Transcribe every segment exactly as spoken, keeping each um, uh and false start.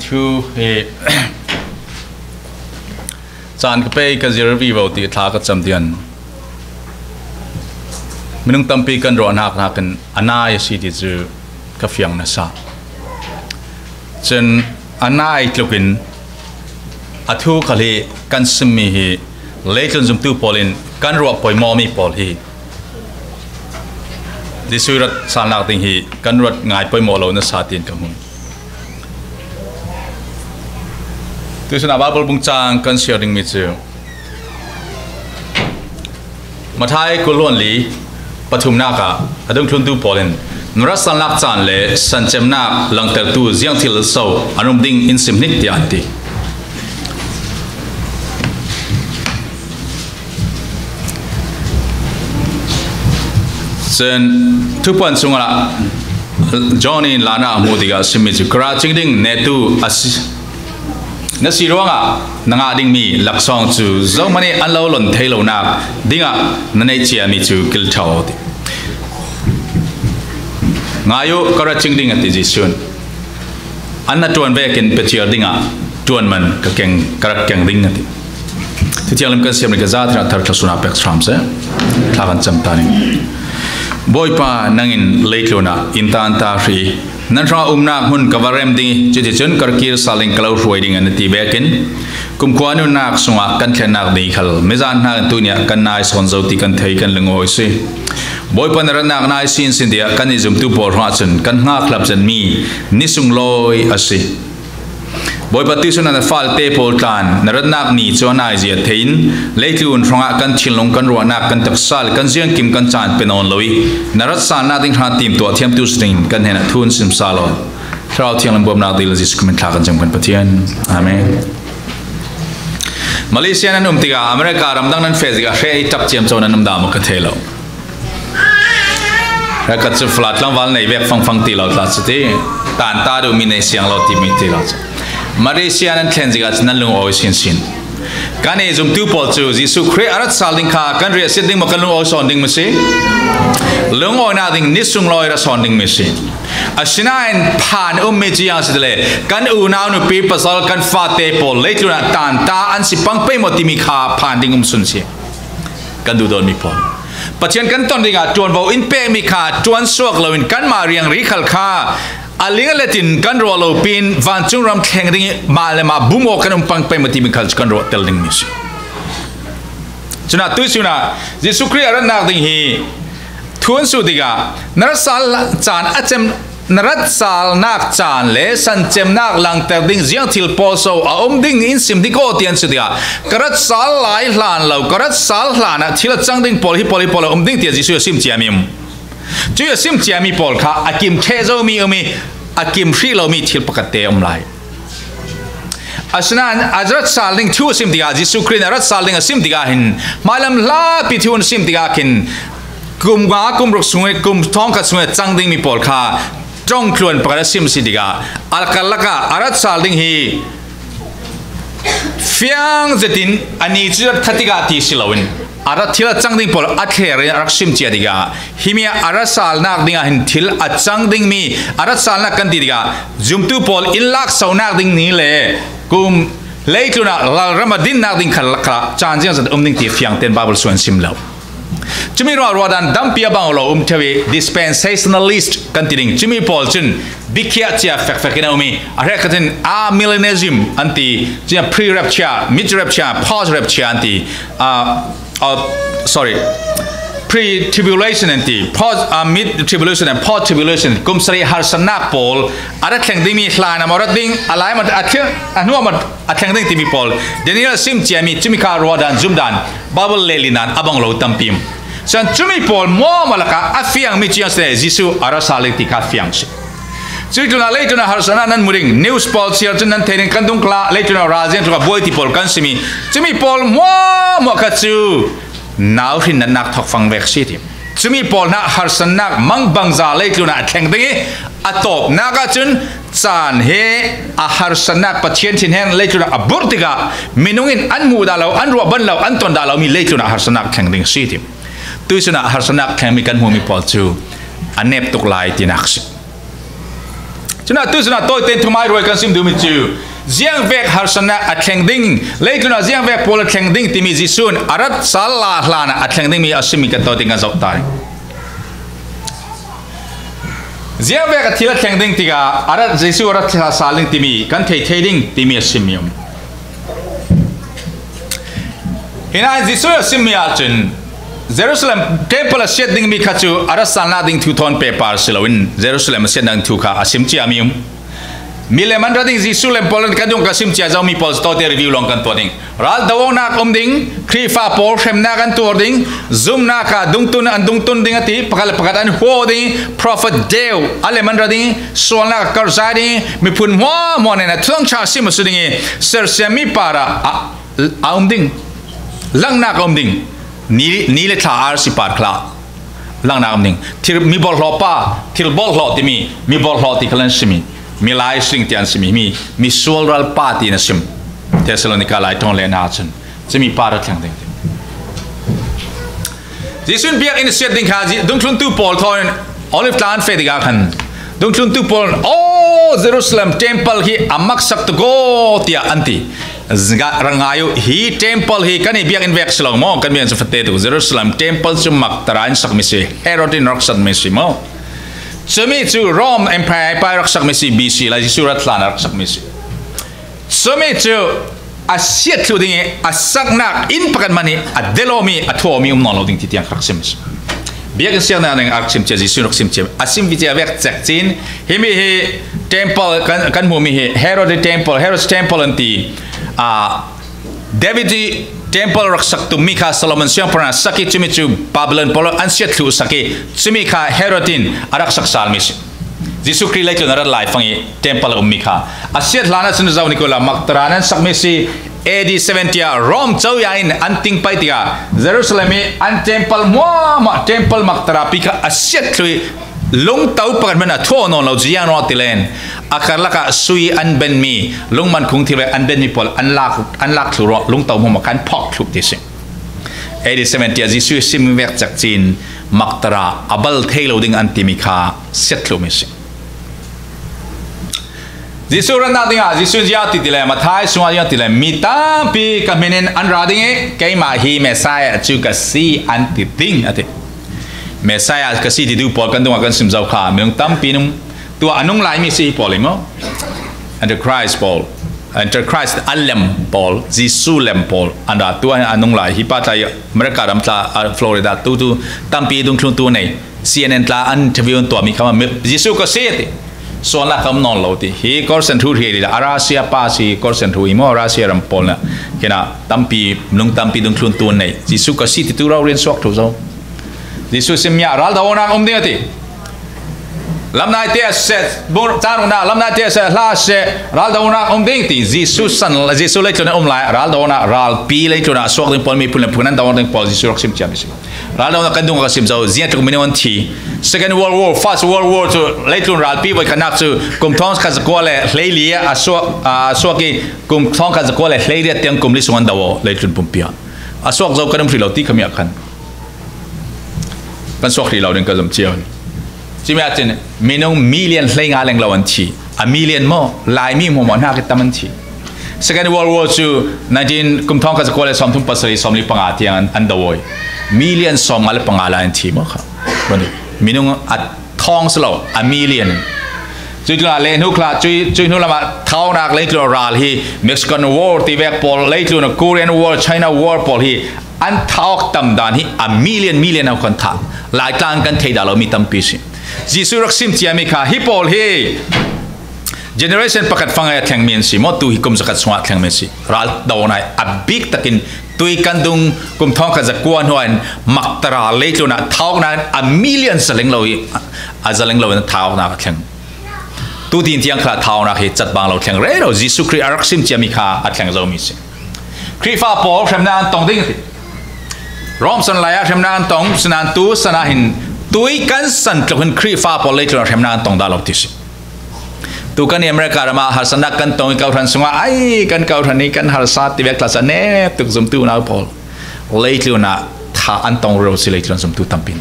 Thu hi caan ka pei ka zir vivo ti thla ka cam tian. Minung tampi kan ruah hnak nakin a nai a si ti cu ka fiang nasa. Cun a nai tlukin a thu khal hi kan simmi hi leitlun zumtu pawl in kan ruah poimawhmi pawl hi Jesuh rat salnak ding hi kan ruat ngai poimawh lo nasa tiin ka hmu. Tuisun ah Baibal bungcang kan siar dingmi cu Matthai kul hluan li pathumnak ah a dungthluntu pawl in na rat salnak caan le san cemnak langtertu ziang thil so an um ding in sim hnik tiah an ti. Cun Thupuan chungah John in hlan ah a hmuh tikah a simmi cu, ka ralring ding netu a si, na si ruangah na ngah dingmi laksawng cu zohman ih an lo lon thei lonak dingah na neih ciami cu kil ṭha aw ti. Ngai uh, ka ralring ding a ti Jesuh in. An na ṭuan vekin Peter dingah ṭuan man ka keng, ka rak keng ding a ti. Thuthiang lam kan siam ning ka za thar thluasuah pek hram seh. Thla kan cam ta ning. Bawipa, nangin leitlun ah in tan ta hrih. Nan hrangah umnak hmun ka va rem ding ih, cuticun ka ra kir sal ding, ka lo hruai ding an ti vekin kumkhua nunnak sungah kan thlennak ding khal mizan hnakin tuni ah kan nai sawn zo ti kan thei, kan lungawi si. Bawipa, na ratnak nai sin sin tiah kan i zumtu pawl hrangah cun kan hngakhlap zetmi ni sunglawi a si. Bawipa, tuisun ah na falte pawl tlan na ratnak ni cu a nai zia thei in leitlun hrangah kan thinlung, kan ruahnak, kan taksa le kan ziangkim kan caan pe nawn lo ih na rat salnak ding hrang timtuah thiamtu si dingin kan hnenah thu in sim sal aw. Thlarau Thianghlim bawmnak dil Jesuh Khrih min thla kan cem kan Pathian. Amen. Malaysia nan um tikah America ramdang nan feh tikah hre ih ṭap ciamco nan um dah maw ka thei lo. Hre ka cu flat tlangval nei vek fangfang ti lo tla cu ti, tan ta duhmi nei siang lo timi ti lo cu. Malaysia nan thlen tikah cu nan lungawi sinsin. Kan i zumtu pawl cu Jesuh Khrih a rat sal ding kha kan riahsit ding maw, kan lungawi sawn dingmi si? Lungawinak ding ni sunglawi ra sawn dingmi si. Asinain phan ummi cu ziang si le kan unau nupi pasal, kan fate pawl leitlun ah tan ta an si pang pei maw timi kha phan ding um sun si. Kan duhdawtmi pawl, Pathian kan ton dingah ṭuanvo in pekmi kha ṭuan suak loin kanmah riangri khal kha a ling a let in kan ruah lo piin vancung ram thleng ding ih mah le mah bum aw kan um pang pei maw timi khal cu kan ruah tel dingmi a si. Cun atu ihsun ah Jesuh Khrih a ratnak ding hi thu an suh tikah na rat sal caan a cem, na rat salnak caan le san cemnak langter ding ziang thil pawl so a um ding in sim hnik aw tiah an suh tikah ka rat sal lai hlan lo, ka rat sal hlan ah thil a cang ding pawl hi pawl hi pawl a um ding tiah Jesuh a sim ciami um. Cuih a sim ciami pawl kha a kim ṭheh zomi um ih a kim hrih lomi thil pakhat te a um lai. Asinain a rat sal ding thu a sim tikah, Jesuh Khrih in a rat sal ding a sim tikah hin, hmailam hlapi thu a sim tikah khin, kum nga, kum ruk sung ih kum thawngkhat sung ih a cang dingmi pawl kha ṭong tluan pakhat a sim a si tikah, a karlak ah a rat sal ding hi fiang zetin a ni cu rat khat tikah ti si loin, a rat thil a cang ding pawl a thler in a rak sim cia tikah, himi ah a rat salnak dingah hin thil a cang dingmi a rat salnak kan ti tikah, zumtu pawl in laksonak ding ni le kum leitlun ah lalram a dinnak ding khal lakah caan ziangzat um ding ti fiang tein Baibal suan sim lo. Cumi ruah ruahdan tampi a bang lo um ṭheu ih dispensationalist kan ti ding. Cumi pawl cun bikhiah cia fekfek in a um ih a hrekkhat in amillennialism an ti, cun pre-rapture, mid-rapture, post-rapture an ti, ah, ah, sorry, pre-tribulation an ti, post, ah, mid-tribulation and post-tribulation, kum sarih harsatnak pawl a rak thleng dingmi hlan a maw rat ding, a lai maw a thil, a hnu a maw a thleng ding timi pawl Daniel a sim ciami cumi kha ruahdan, zumdan, Baibal lehlindan a bang lo tampi um. Cun cumi pawl muahmuah lakah a fiangmi ciang si le Jesuh a ra sal ding ti kha fiang si. Cuih tlunah leitlunah harsatnak nan hmu ding, news pawl siar cun nan thei ding, kan dungklah leitlunah ralziang tluk a buai ti pawl kan simi cumi pawl muahmuah kha cu nau hrin natnak thawkfang vek si ti. Cumi pawl hna harsatnak mangbangza leitlunah a thleng ding ih a tawpnak ahcun caan he a harsatnak Pathian thinheng leitlunah a burh tikah minung in an hmuh dah lo, an ruah ban lo, an ton dah lomi leitlunah harsatnak thleng ding si ti. Tuihsun ah harsatnak thlengmi kan hmumi pawl cu a nep tuk lai tinak si. Cun atu cun a tawiten thumai ruai kan sim duhmi cu ziangvek harsatnak a thleng ding, leitlun ah ziangvek pawl a thleng ding timi Jesuh in a rat sal la hlan ah a thleng dingmi a simmi kan tawiten kan zoh ta ding. Ziangvek a thil a thleng ding tikah a rat, Jesuh a rat sal ding timi kan thei thei ding timi a simmi um. Hinain Jesuh a simmi ahcun Jerusalem temple a siat dingmi kha cu a rat salnak ding thu thawn pehpar si loin Jerusalem a siatnak ding thu kha a sim ciami um. Milem an ra ding Jesuh lem pawl kan dung ka sim cia zomi pawl tawite review lawng kan tuah ding. Ral do awknak um ding, Khrihfa pawl hremnak an tuar ding, zumnak ah dungtun an dungtun ding a ti, pakhat le pakhat an huaw ding, prophet deu a lem an ra ding, sualnak a karhzai ding, miphun hmuahhmuah nen a thuthang ṭha sim a si ding i, sersiammi parah a, a um ding, langhnak a um ding, ni, ni le thla arsi par khla langhnak a um ding. Thil, mi bawlhhlawh pa, thil bawlhhlawh timi, mi bawlhhlawh ti khal an simi, mi lai sing ti an simi, mi, mi sualral pa ti an sim. Thessalonika lai ṭong le na cun cumi par a thleng ding. Jesuh in biakinn a siat ding kha, Ji-, dungthluntu pawl thawn Olive tla an feh tikah khan dungthluntu pawl in, "Aw, Jerusalem temple hi a maksak tuk aw," tiah an ti. Zga-, ra ngai uh, hi temple hi kan i biakinn vek si lo maw? Kan biakinn cu fate tuk. Jerusalem temple cu mak tara in sakmi si, Herod in rak sakmi si maw? Cumi cu Rome Empire pa rak sakmi si, B C lai Jesuh rat hlan a rak sakmi si. Cumi cu a siat thluh ding i a saknak inn pakhat hmanh hi a delawmi, a thuawmi um nawn lo ding ti tiang ka rak sim a si. Biakinn siatnak ding a rak sim cia, Jesuh rak sim cia, a sim vicia vek cek cin, himi hi temple kan, kan hmuhmi hi Herod temple, Herod temple an ti, aa, David temple rak sak tummi kha Solomon siangpahrang sak i cumi cu Babylon pawl an siat thluh sak i cumi kha Herod in a rak sak salmi si. Jesuh Khrih leitlun a rat laifang i temple a ummi kha a siat hlan ahcun zoh ni ko la, Magdala nan sakmi si. A D seventy ah Rome coya in an ting paih tikah Jerusalem i an temple hmuahhmuah, temple Magdala pi kha a siat thluh i lungto pakhat hmanh a thuaw nawn lo, ziang ruang ti len a karlak ah sui an benmi, lungman khung thil vek an benmi pawl an lak, an lak thluh ruang, lungto hmuahhmuah kha an phawk thluh ti si. A D seventy ah Jesuh i sim vek cek cin Magdala a bal thei lo ding an timi kha siat thluhmi si. Jesuh ratnak dingah Jesuh in ziah ti ti le, Matthai sungah ziah ti le, mi tampi ka hmin in an ra ding i, "Keimah hi Messiah cu ka si," an ti ding, a ti. Messiah ka si titu pawl kan dungah kan sim zo kha, minung tampi nung tuah a nung laimi si hi pawl i maw? Antichrist pawl, Antichrist a lem pawl, Jesuh lem pawl an ra, tuah a nung lai hi pa tla i America ram tla, a Florida tu tu tampi dungthluntu nei. C N N tla an interview an tuahmi kha, mi, Jesuh ka si a ti. Sualnak ka um nawn lo ti. Hi Kawlsen thu hri a Russia pa si, Kawlsen thu i maw, Russia ram pawl na. Kina tampi, minung tampi dungthluntu an nei. Jesuh ka si titu rau rian suak thu zo. Jesuh sim miah ral do awknak um ding a ti. Lamnai te a se, bur, caan awknak, lamnai te a se, hla a se, ral do awknak um ding ti. Jesuh san, Jesuh leitlun a um lai, ral do awknak, ralpi leitlun a suak ding pawl, miphun le phun an do awk ding pawl, Jesuh rak sim ciami si. Ral do awknak kan dung ka sim zo, ziangtluk minung an thi. Second World War, First World War cu leitlun ralpi voikhatnak cu kum thawngkhat zakua le hleili a suak, a suak i kum thawngkhat zakua le hleili tiang kum li sung an do aw, leitlun pumpi ah. A suak zo kan um hrih lo ti khami ah khan kan suak hrih lo ding ka zumh cio. Cumi ahcun minung million hleinga leng lo an thi. A million maw, Laimi hmuahhmuah hna khi tam an thi. Second World War cu nineteen, kum thawngkhat zakua le sawmthum pasarih, sawmli panga tiang an, an do aw. Million sawmnga le panga lai an thi maw kha. Minung a thawng si lo, a million. Cuih tlunah le hnu khla, cuih, cuih hnu lamah thawngnak leitlun ral hi, Mexican War ti vek pawl, leitlun Korean War, China War pawl hi an thawk tam dan hi a million, million a kan thah. Laitlang kan thei dah lo mi tampi si. Jesuh rak sim ciami kha hi pawl hi generation pakhat fang a thlengmi an si maw, tu hi kum zakhat chungah thlengmi an si. Ral do awknak a bik takin tui kan dung kum thawngkhat zakua hnuah in Magdala leitlun ah thawknak in a million zaleng lo i, a zaleng lo in thawknak a thleng. Tutin tiang kha thawknak hi catbang lo thleng rero, Jesuh Khrih a rak sim ciami kha a thleng zomi si. Khrihfa pawl hremnak an tong ding a ti. Rom san lai ah hremnak an tong, sinan tu san ah hin tui kan san tluk hin Khrihfa pawl leitlun ah hremnak an tong dah lo ti si. Tu kan i America ram ah harsatnak kan tong i, kawhhran sungah ai kan kawhhran i kan harsa ti vek tla sa nep tuk zumtu unau pawl. Leitlun ah tha an tong rero si, leitlun zumtu tampi.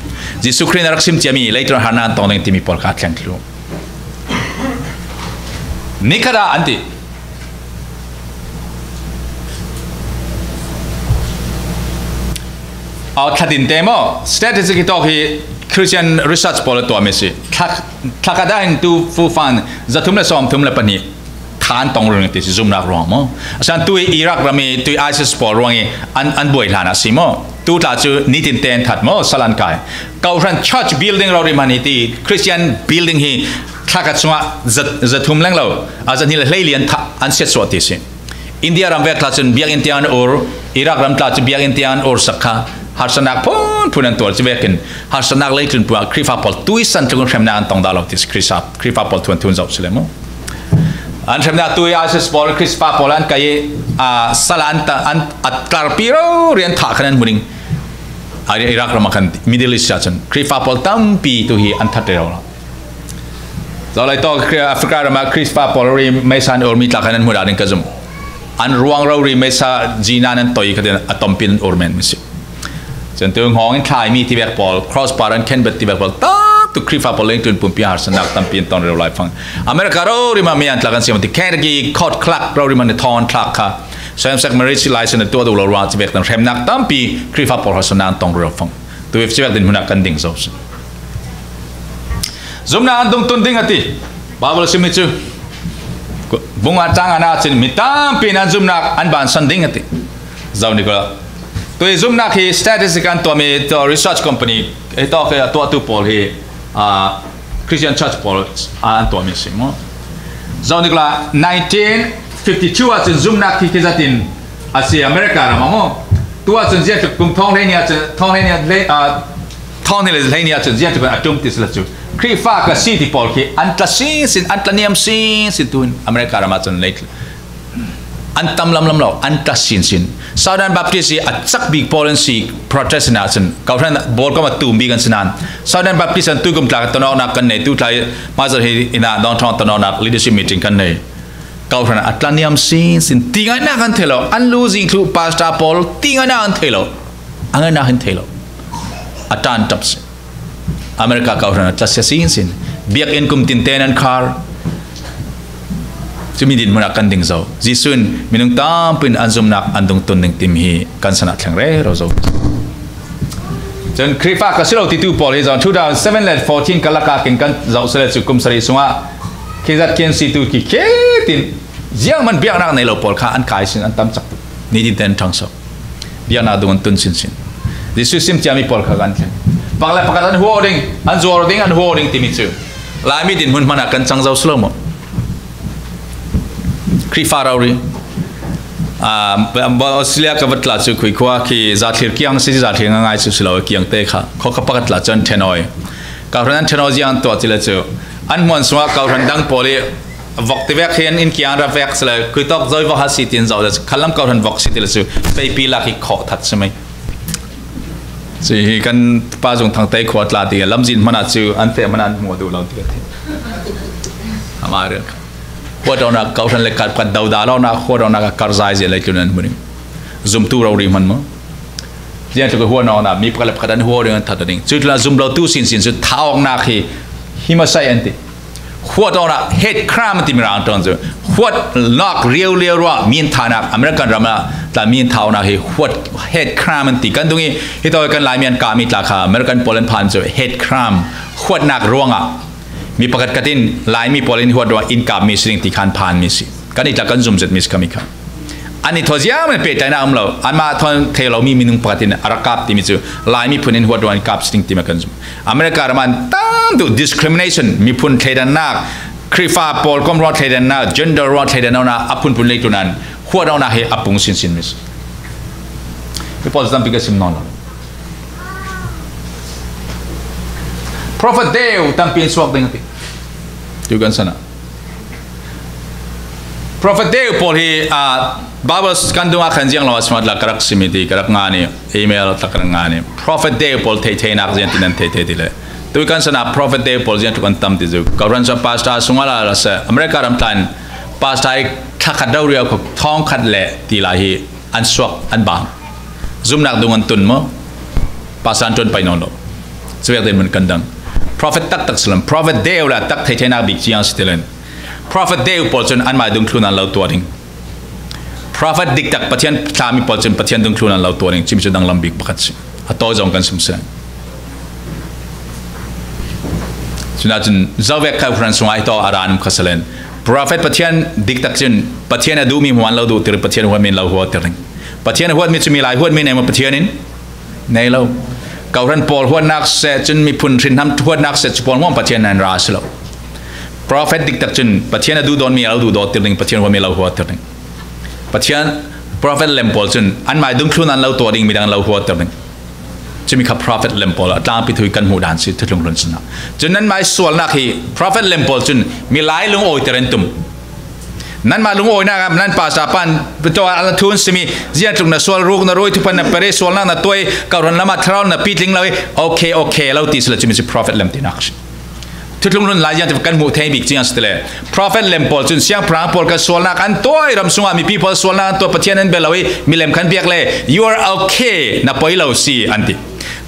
Jesuh Khrih in a rak sim ciami leitlun harnak an tong ding timi pawl kha a thleng thluh. Ni khat ah an ti. Aw, thla tinte maw? Statistic hi tawk hi Christian Research pawl a tuam hi si. Thla, thla khat ah hin tu fu fan za thum le sawm thum le pahnih tha an tong reng ti si zumnak ruang maw? A san tui Iraq ram i tui ISIS pawl ruang i an, an buai hlan a si maw? Tu tla cu nitin te an that maw? Sal an kai. Kohhran church building rori man hi ti Christian building hi thla khat sungah za, za thum leng lo, a za hnih le hleili an thah, an siatsuah ti si. India ram vek tla cun biakinn tiang an ur, Iraq ram tla cu biakinn tiang an ur sak kha, harsatnak phunphun an tuar cu vekin, harsatnak leitlun puah Khrihfa pawl tui san tluk in hremnak an tong dah lo ti si, Khrihfa, Khrihfa pawl thu an thun zoh si le maw? An hremnak tui ISIS pawl, Khrihfa pawl an kai i, aa, sal an ta, an a tlarpi rori an thah khan an hmu ding. Aa, Iraq ram ah khan Middle East ah cun Khrihfa pawl tampi tu hi an that rero lo. Zoh lai tawk Africa ram ah Khrihfa pawl rori meisa an urmi tla khan an hmu dah ding ka zum. An ruang rori meisa jinan an toi khatin a tompin an ur men mi si. Cun tu ngawng in thlai mi ti vek pawl, cross bar an khen bet ti vek pawl, tam tu Khrihfa pawl lengtun pumpi harsatnak tampi an ton rero lai fang. America rori mah mi an tlak an siam ti, Kentucky court clerk rori mah ni thawng an thlak kha. Same sex marriage license a tuah duh lo ruang ci vek tan hremnak tampi Khrihfa pawl harsatnak an tong rero fang. Tu vek ci vek din hmun ah kan ding zo si. Zumnak an dungtun ding a ti. Bible sim ni cu bung a tang an ah cin mi tampi in an zumnak an bansan ding a ti. Zo ni ko. Tui zumnak hi statistic an tuam i tawh research company, hi tawh ke a tuahtu pawl hi, ah, Christian Church pawl, ah, an tuam i si maw? Zo ni ko la nineteen fifty-two ah cun zumnak hi khizat in a si America ram ah maw? Tu ah cun ziah tluk kum thawng hleini ah cun, thawng hleini ah hle-, ah, thawng hnih le hleini ah cun ziah tluk a tum ti si la cu. Khrihfa ka si ti pawl khi an tla sinsin, an tla niam sinsin tu in America ram ah cun lei an tam lamlam lo, an tla sinsin. Southern Baptist i a cak bik pawl an si, Protestant ah cun, Kohhran bawlkom a tum bik an si nain. Southern Baptist an tuikum tla tonawknak kan nei, tu tla i hmaizat hi ina dawngthawng tonawknak leadership meeting kan nei. Kohhran a tla niam sinsin, ti ngaihnak an thei lo, an lu zing thluh pastor pawl, ti ngaihnak an thei lo, a ngaihnak hin thei lo. A ṭan ṭap si. America kohhran a tlasia sinsin. Biakinn kum tinte nan khar. Cumi dinhmun ah kan ding zo. Jesuh in minung tampi in an zumnak an dungtun ding timi hi kan san ah thleng rero zo. Cun Khrihfa ka si lo titu pawl hi zawn two thousand seven le fourteen ka lakah kin kan zoh si le cu kum sarih sungah khizat khin situ khi khi tin ziangman biaknak nei lo pawl kha an kai sin an tam cak tuk. Nitin ten ṭhangso. Biaknak dung an tun sinsin. Jesuh sim ciami pawl kha kan thlen. Pakhat le pakhat an huaw ding, an zuar ding, an huaw ding timi cu Laimi dinhmun hmanh ah kan cang zo si lo maw? Khrihfa rori, aa, Australia ka va tla cu khui khua khi zathlir kiang si, zathlir ngaingai cu si lo, kiang te kha khua kha pakhat tla cu an ṭhenawi. Kohhran an ṭhenawi ziang an tuah ti le cu an hmuan sungah kohhran dang pawl i vok ti vek hi an in kiang ra vek si le, khui tawk zoi vok ha si tin zoh le cu khallam kohhran vok si ti le cu peipi lak i khawh that si mai. Cu hi kan pa zung thangte khua tla ti lamzin hmanh ah cu an feh hmanh ah an hmuh duh lo ti ka ti. Amah rel kha. Huat awknak kohhran le kar pakhat doda lawknak, huat awknak a kar zai zia leitlun an hmu ding. Zumtu rori hman maw? Ziang tluk huat awknak mi pakhat le pakhat an huat ding an that ding. Cu tlun ah zum lo tu sinsin cu thah awknak hi hi masai an ti. Huat awknak, hate crime an ti Mirang ṭong cu. Huat nak riau riau ruah, min thahnak, American ram ah tla min thah awknak hi huat, hate crime an ti. Kan dung i hi tawi kan Laimi an kah mi tla kha American pawl an phan cu hate crime, huatnak ruangah mi pakhat khat in Laimi pawl in huat ruang in kap mi si ding ti khan phan mi si. Kan i tla kan zum zet mi si kha mi kha. An i thaw ziang man pehtlaihnak a um lo. Anmah thawn thei lo mi minung pakhat in a rak kap timi cu Lai miphun in huat ruang in kap si ding ti ma kan zum. America ram ah tam duh discrimination, miphun thleidannak, Khrihfa pawl kom ruang thleidannak, gender ruang thleidannak a phunphun lei tlun an huat awknak hi a pung sinsin mi si. Hi pawl tampi ka sim nawn lo. Prophet deu tampi in suak ding a ti. Tu kan san ah. Prophet deu pawl hi, ah, Bible kan dungah khan ziang lo a smat la ka rak simi ti, ka rak ngani, email tak ka rak ngani. Prophet deu pawl thei theinak ziang ti nan thei thei ti le. Tu kan san ah prophet deu pawl ziang tuk an tam ti zu. Ka ran sa pastor sungah la la sa America ram tlan pastor i thakhat do riau ko thong khat le ti la hi an suak an bang. Zumnak dung an tun maw? Pastor an tun pai nawn lo. Cuek den mun kan dang. Prophet taktak salam. Prophet deu la tak thei theinak bik ciang si ti len. Prophet deu pawl cun anmai dungthlun an lo tuah ding. Prophet diktak Pathian thlami pawl cun Pathian dungthlun an lo tuah ding. Cumi cu danglam bik pakhat si. A tawi zong kan sim seh. Cunah cun zovek kha hran sungah hi tawh a ran um kha salen. Prophet Pathian diktak cun Pathian a duhmi hmuan lo duhtir, Pathian huatmi lo huatir ding. Pathian huatmi cu milai huatmi nei maw, Pathian in nei lo. Kawhhran pawl huatnak seh cun miphun hrinhnam huatnak seh cu pawl hmuang Pathian nan ra a si lo. Prophet diktak cun Pathian a duhdawtmi a lo duhdawttir ding, Pathian huatmi lo huatir ding. Pathian prophet lem pawl cun anmai dungthlun an lo tuah ding, midang lo huatir ding. Cumi kha prophet lem pawl a tlangpi thu hi kan hmuh dan si, thuthlung hlun sinah. Cun nanmai sualnak hi prophet lem pawl cun milai lungawiter an tum. Nanmah lungawinak ah nan pastor pan tua a thun simi ziantluk na sual, ruk na rui, thupan na pere, sualnak na tuai, kawhhran lamah thlarau na pitling lo i, okay, okay lo ti sila, cumi si prophet lem tinak si. Thuthlung hlun lai ziantluk kan hmuh thei bik ciang si tile, prophet lem pawl cun siangpahrang pawl kan sualnak an tuai, ram sungah mipi pawl sualnak an tuai, Pathian an bia lo i, milem kan biak le, "You are okay, na poi lo si," an ti.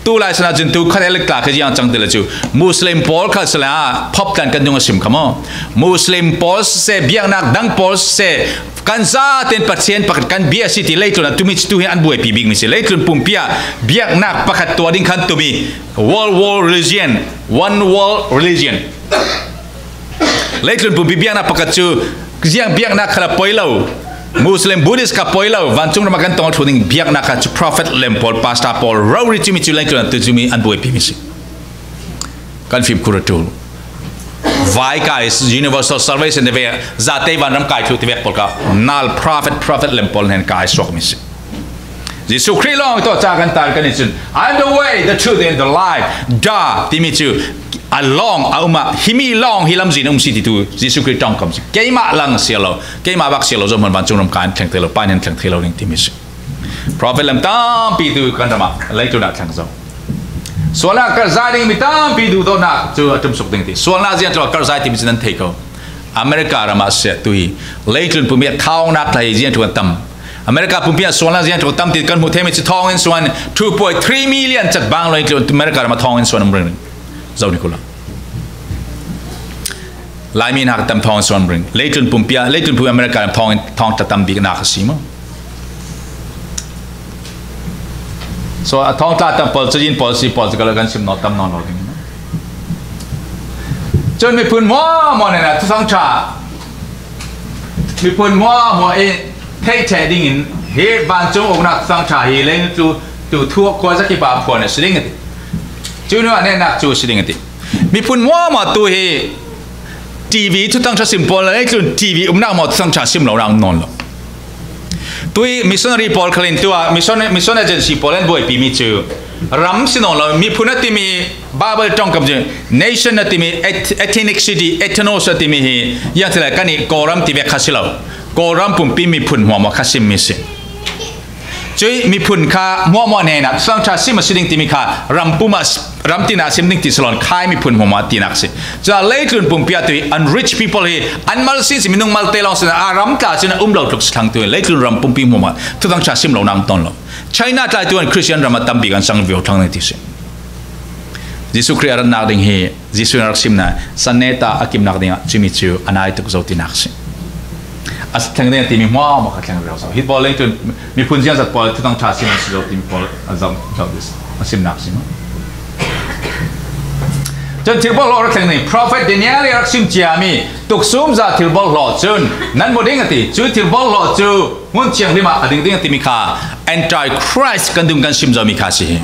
Tu lai sinah cun tu khatlek tla khi ziang cang ti le cu Muslim pawl kha sila ah phop tlan kan dung a sim kha maw? Muslim pawl siseh, biaknak dang pawl siseh, kan zaten Pathian pakhat kan bia si ti leitlun a tumi cu tu hi an buaipi bikmi si. Leitlun pumpi ah biaknak pakhat tuah ding khan tumi, world war religion, one world religion. Leitlun pumpi biaknak pakhat cu ziang biaknak kha la poi lo. Muslim, Buddhist kha poi lo. Vancung ram ah kan tong thlu ding biaknak kha cu prophet lem pawl, pastor pawl rori cumi cu leitlun ah tu cumi an buaipi mi si. Kan fimkhur a ṭul. Vai kai, universal salvation ti vek, zate vanram kai thlu ti vek pawl kha nal prophet, prophet lem pawl hnen kai suak mi si. Jesuh Khrih lawng tawh ca kan tar kan i cun, "I'm the way, the truth and the life." Da timi cu a lawng a um ah, himi lawng hi lamzin a um si ti tu Jesuh Khrih ṭongkam si. Keimah lang si lo, keimah bak si lo, zohman vancung ram kai an thleng thei lo, pa in an thleng thei lo ding timi si. Prophet lam tampi tu kan ram ah, leitlun ah thleng zo. Sualnak karhzai ding mi tampi duhdawtnak cu a ṭumsuk ding ti. Sualnak ziantluk karhzai timi cu nan thei ko. America ram ah si tu hi, leitlun pumpi ah thawngnak hlei ziantluk an tam. America pumpi ah sualnak ziantluk tam ti kan hmuh thei mi cu thawngin suan two point three million cat bang lo in America ram ah thawngin suan um ringring. Zo ni kula. Laimi hnak tam thawngin suan um ring. Leitlun pumpi ah, leitlun pumpi America ram thawngin, thawng tla tam biknak a si maw? So a thawng tla tam pawl cu yin pawl si pawl cu ka lo kan sim nawn tam nawn lo ding. Cun miphun hmuahhmuah hnenah thuthang ṭha, miphun hmuahhmuah i theih ṭheh dingin hi vancung uknak thuthang ṭha hi lei tu, tu thu khuazakip ah phuan a si ding a ti. Cu nu ah hnehnak cu a si ding a ti. Miphun hmuahhmuah tu hi T V thuthang ṭha sim pawl le leitlun T V umnak maw thuthang ṭha sim lonak um nawn lo. Tui missionary pawl khalin tu ah mission, mission agency pawl an buaipi mi cu ram si nawn lo, miphun a timi Bible ṭongkam cu nation a timi et-, ethnicity, ethnos a timi hi, ziang ti le kan i Kawlram ti vek kha si lo. Kawlram pumpi miphun hmuahhmuah kha sim mi si. Cui miphun kha hmuahhmuah hnenah thuthang ṭha sim a si ding timi kha ram pum ah, ram tin ah sim ding ti si lo, khai miphun hmuahhmuah tinak si. Cun leitlun pumpi ah tui unreached people hi an mal sin si, minung malte lawng sin a ram tla cun a um lo tluk si thlang tu, leitlun ram pumpi hmuahhmuah thuthang ṭha sim lonak um tawn lo. China tlai tu an Christian ram a tampi kan sang vio thlang ding ti si. Jesuh Khrih a ratnak ding hi Jesuh in a rak simnak, san neta a kimnak dingah cumi cu a nai tuk zo tinak si. A thleng ding a timi hmuahhmuah kha thleng rero zo. Hi pawl lei cun miphun ziangzat pawl thuthang ṭha sim a si zo timi pawl a zam zo a simnak si. Cun thilbawlhlo rak thleng ding, Prophet Daniel i rak sim ciami tuksumza thilbawlhlo cun nan mu ding a ti. Cu thilbawlhlo cu hmun thianghlim ah a ding ding a timi kha Antichrist kan dung kan sim zomi kha si hi.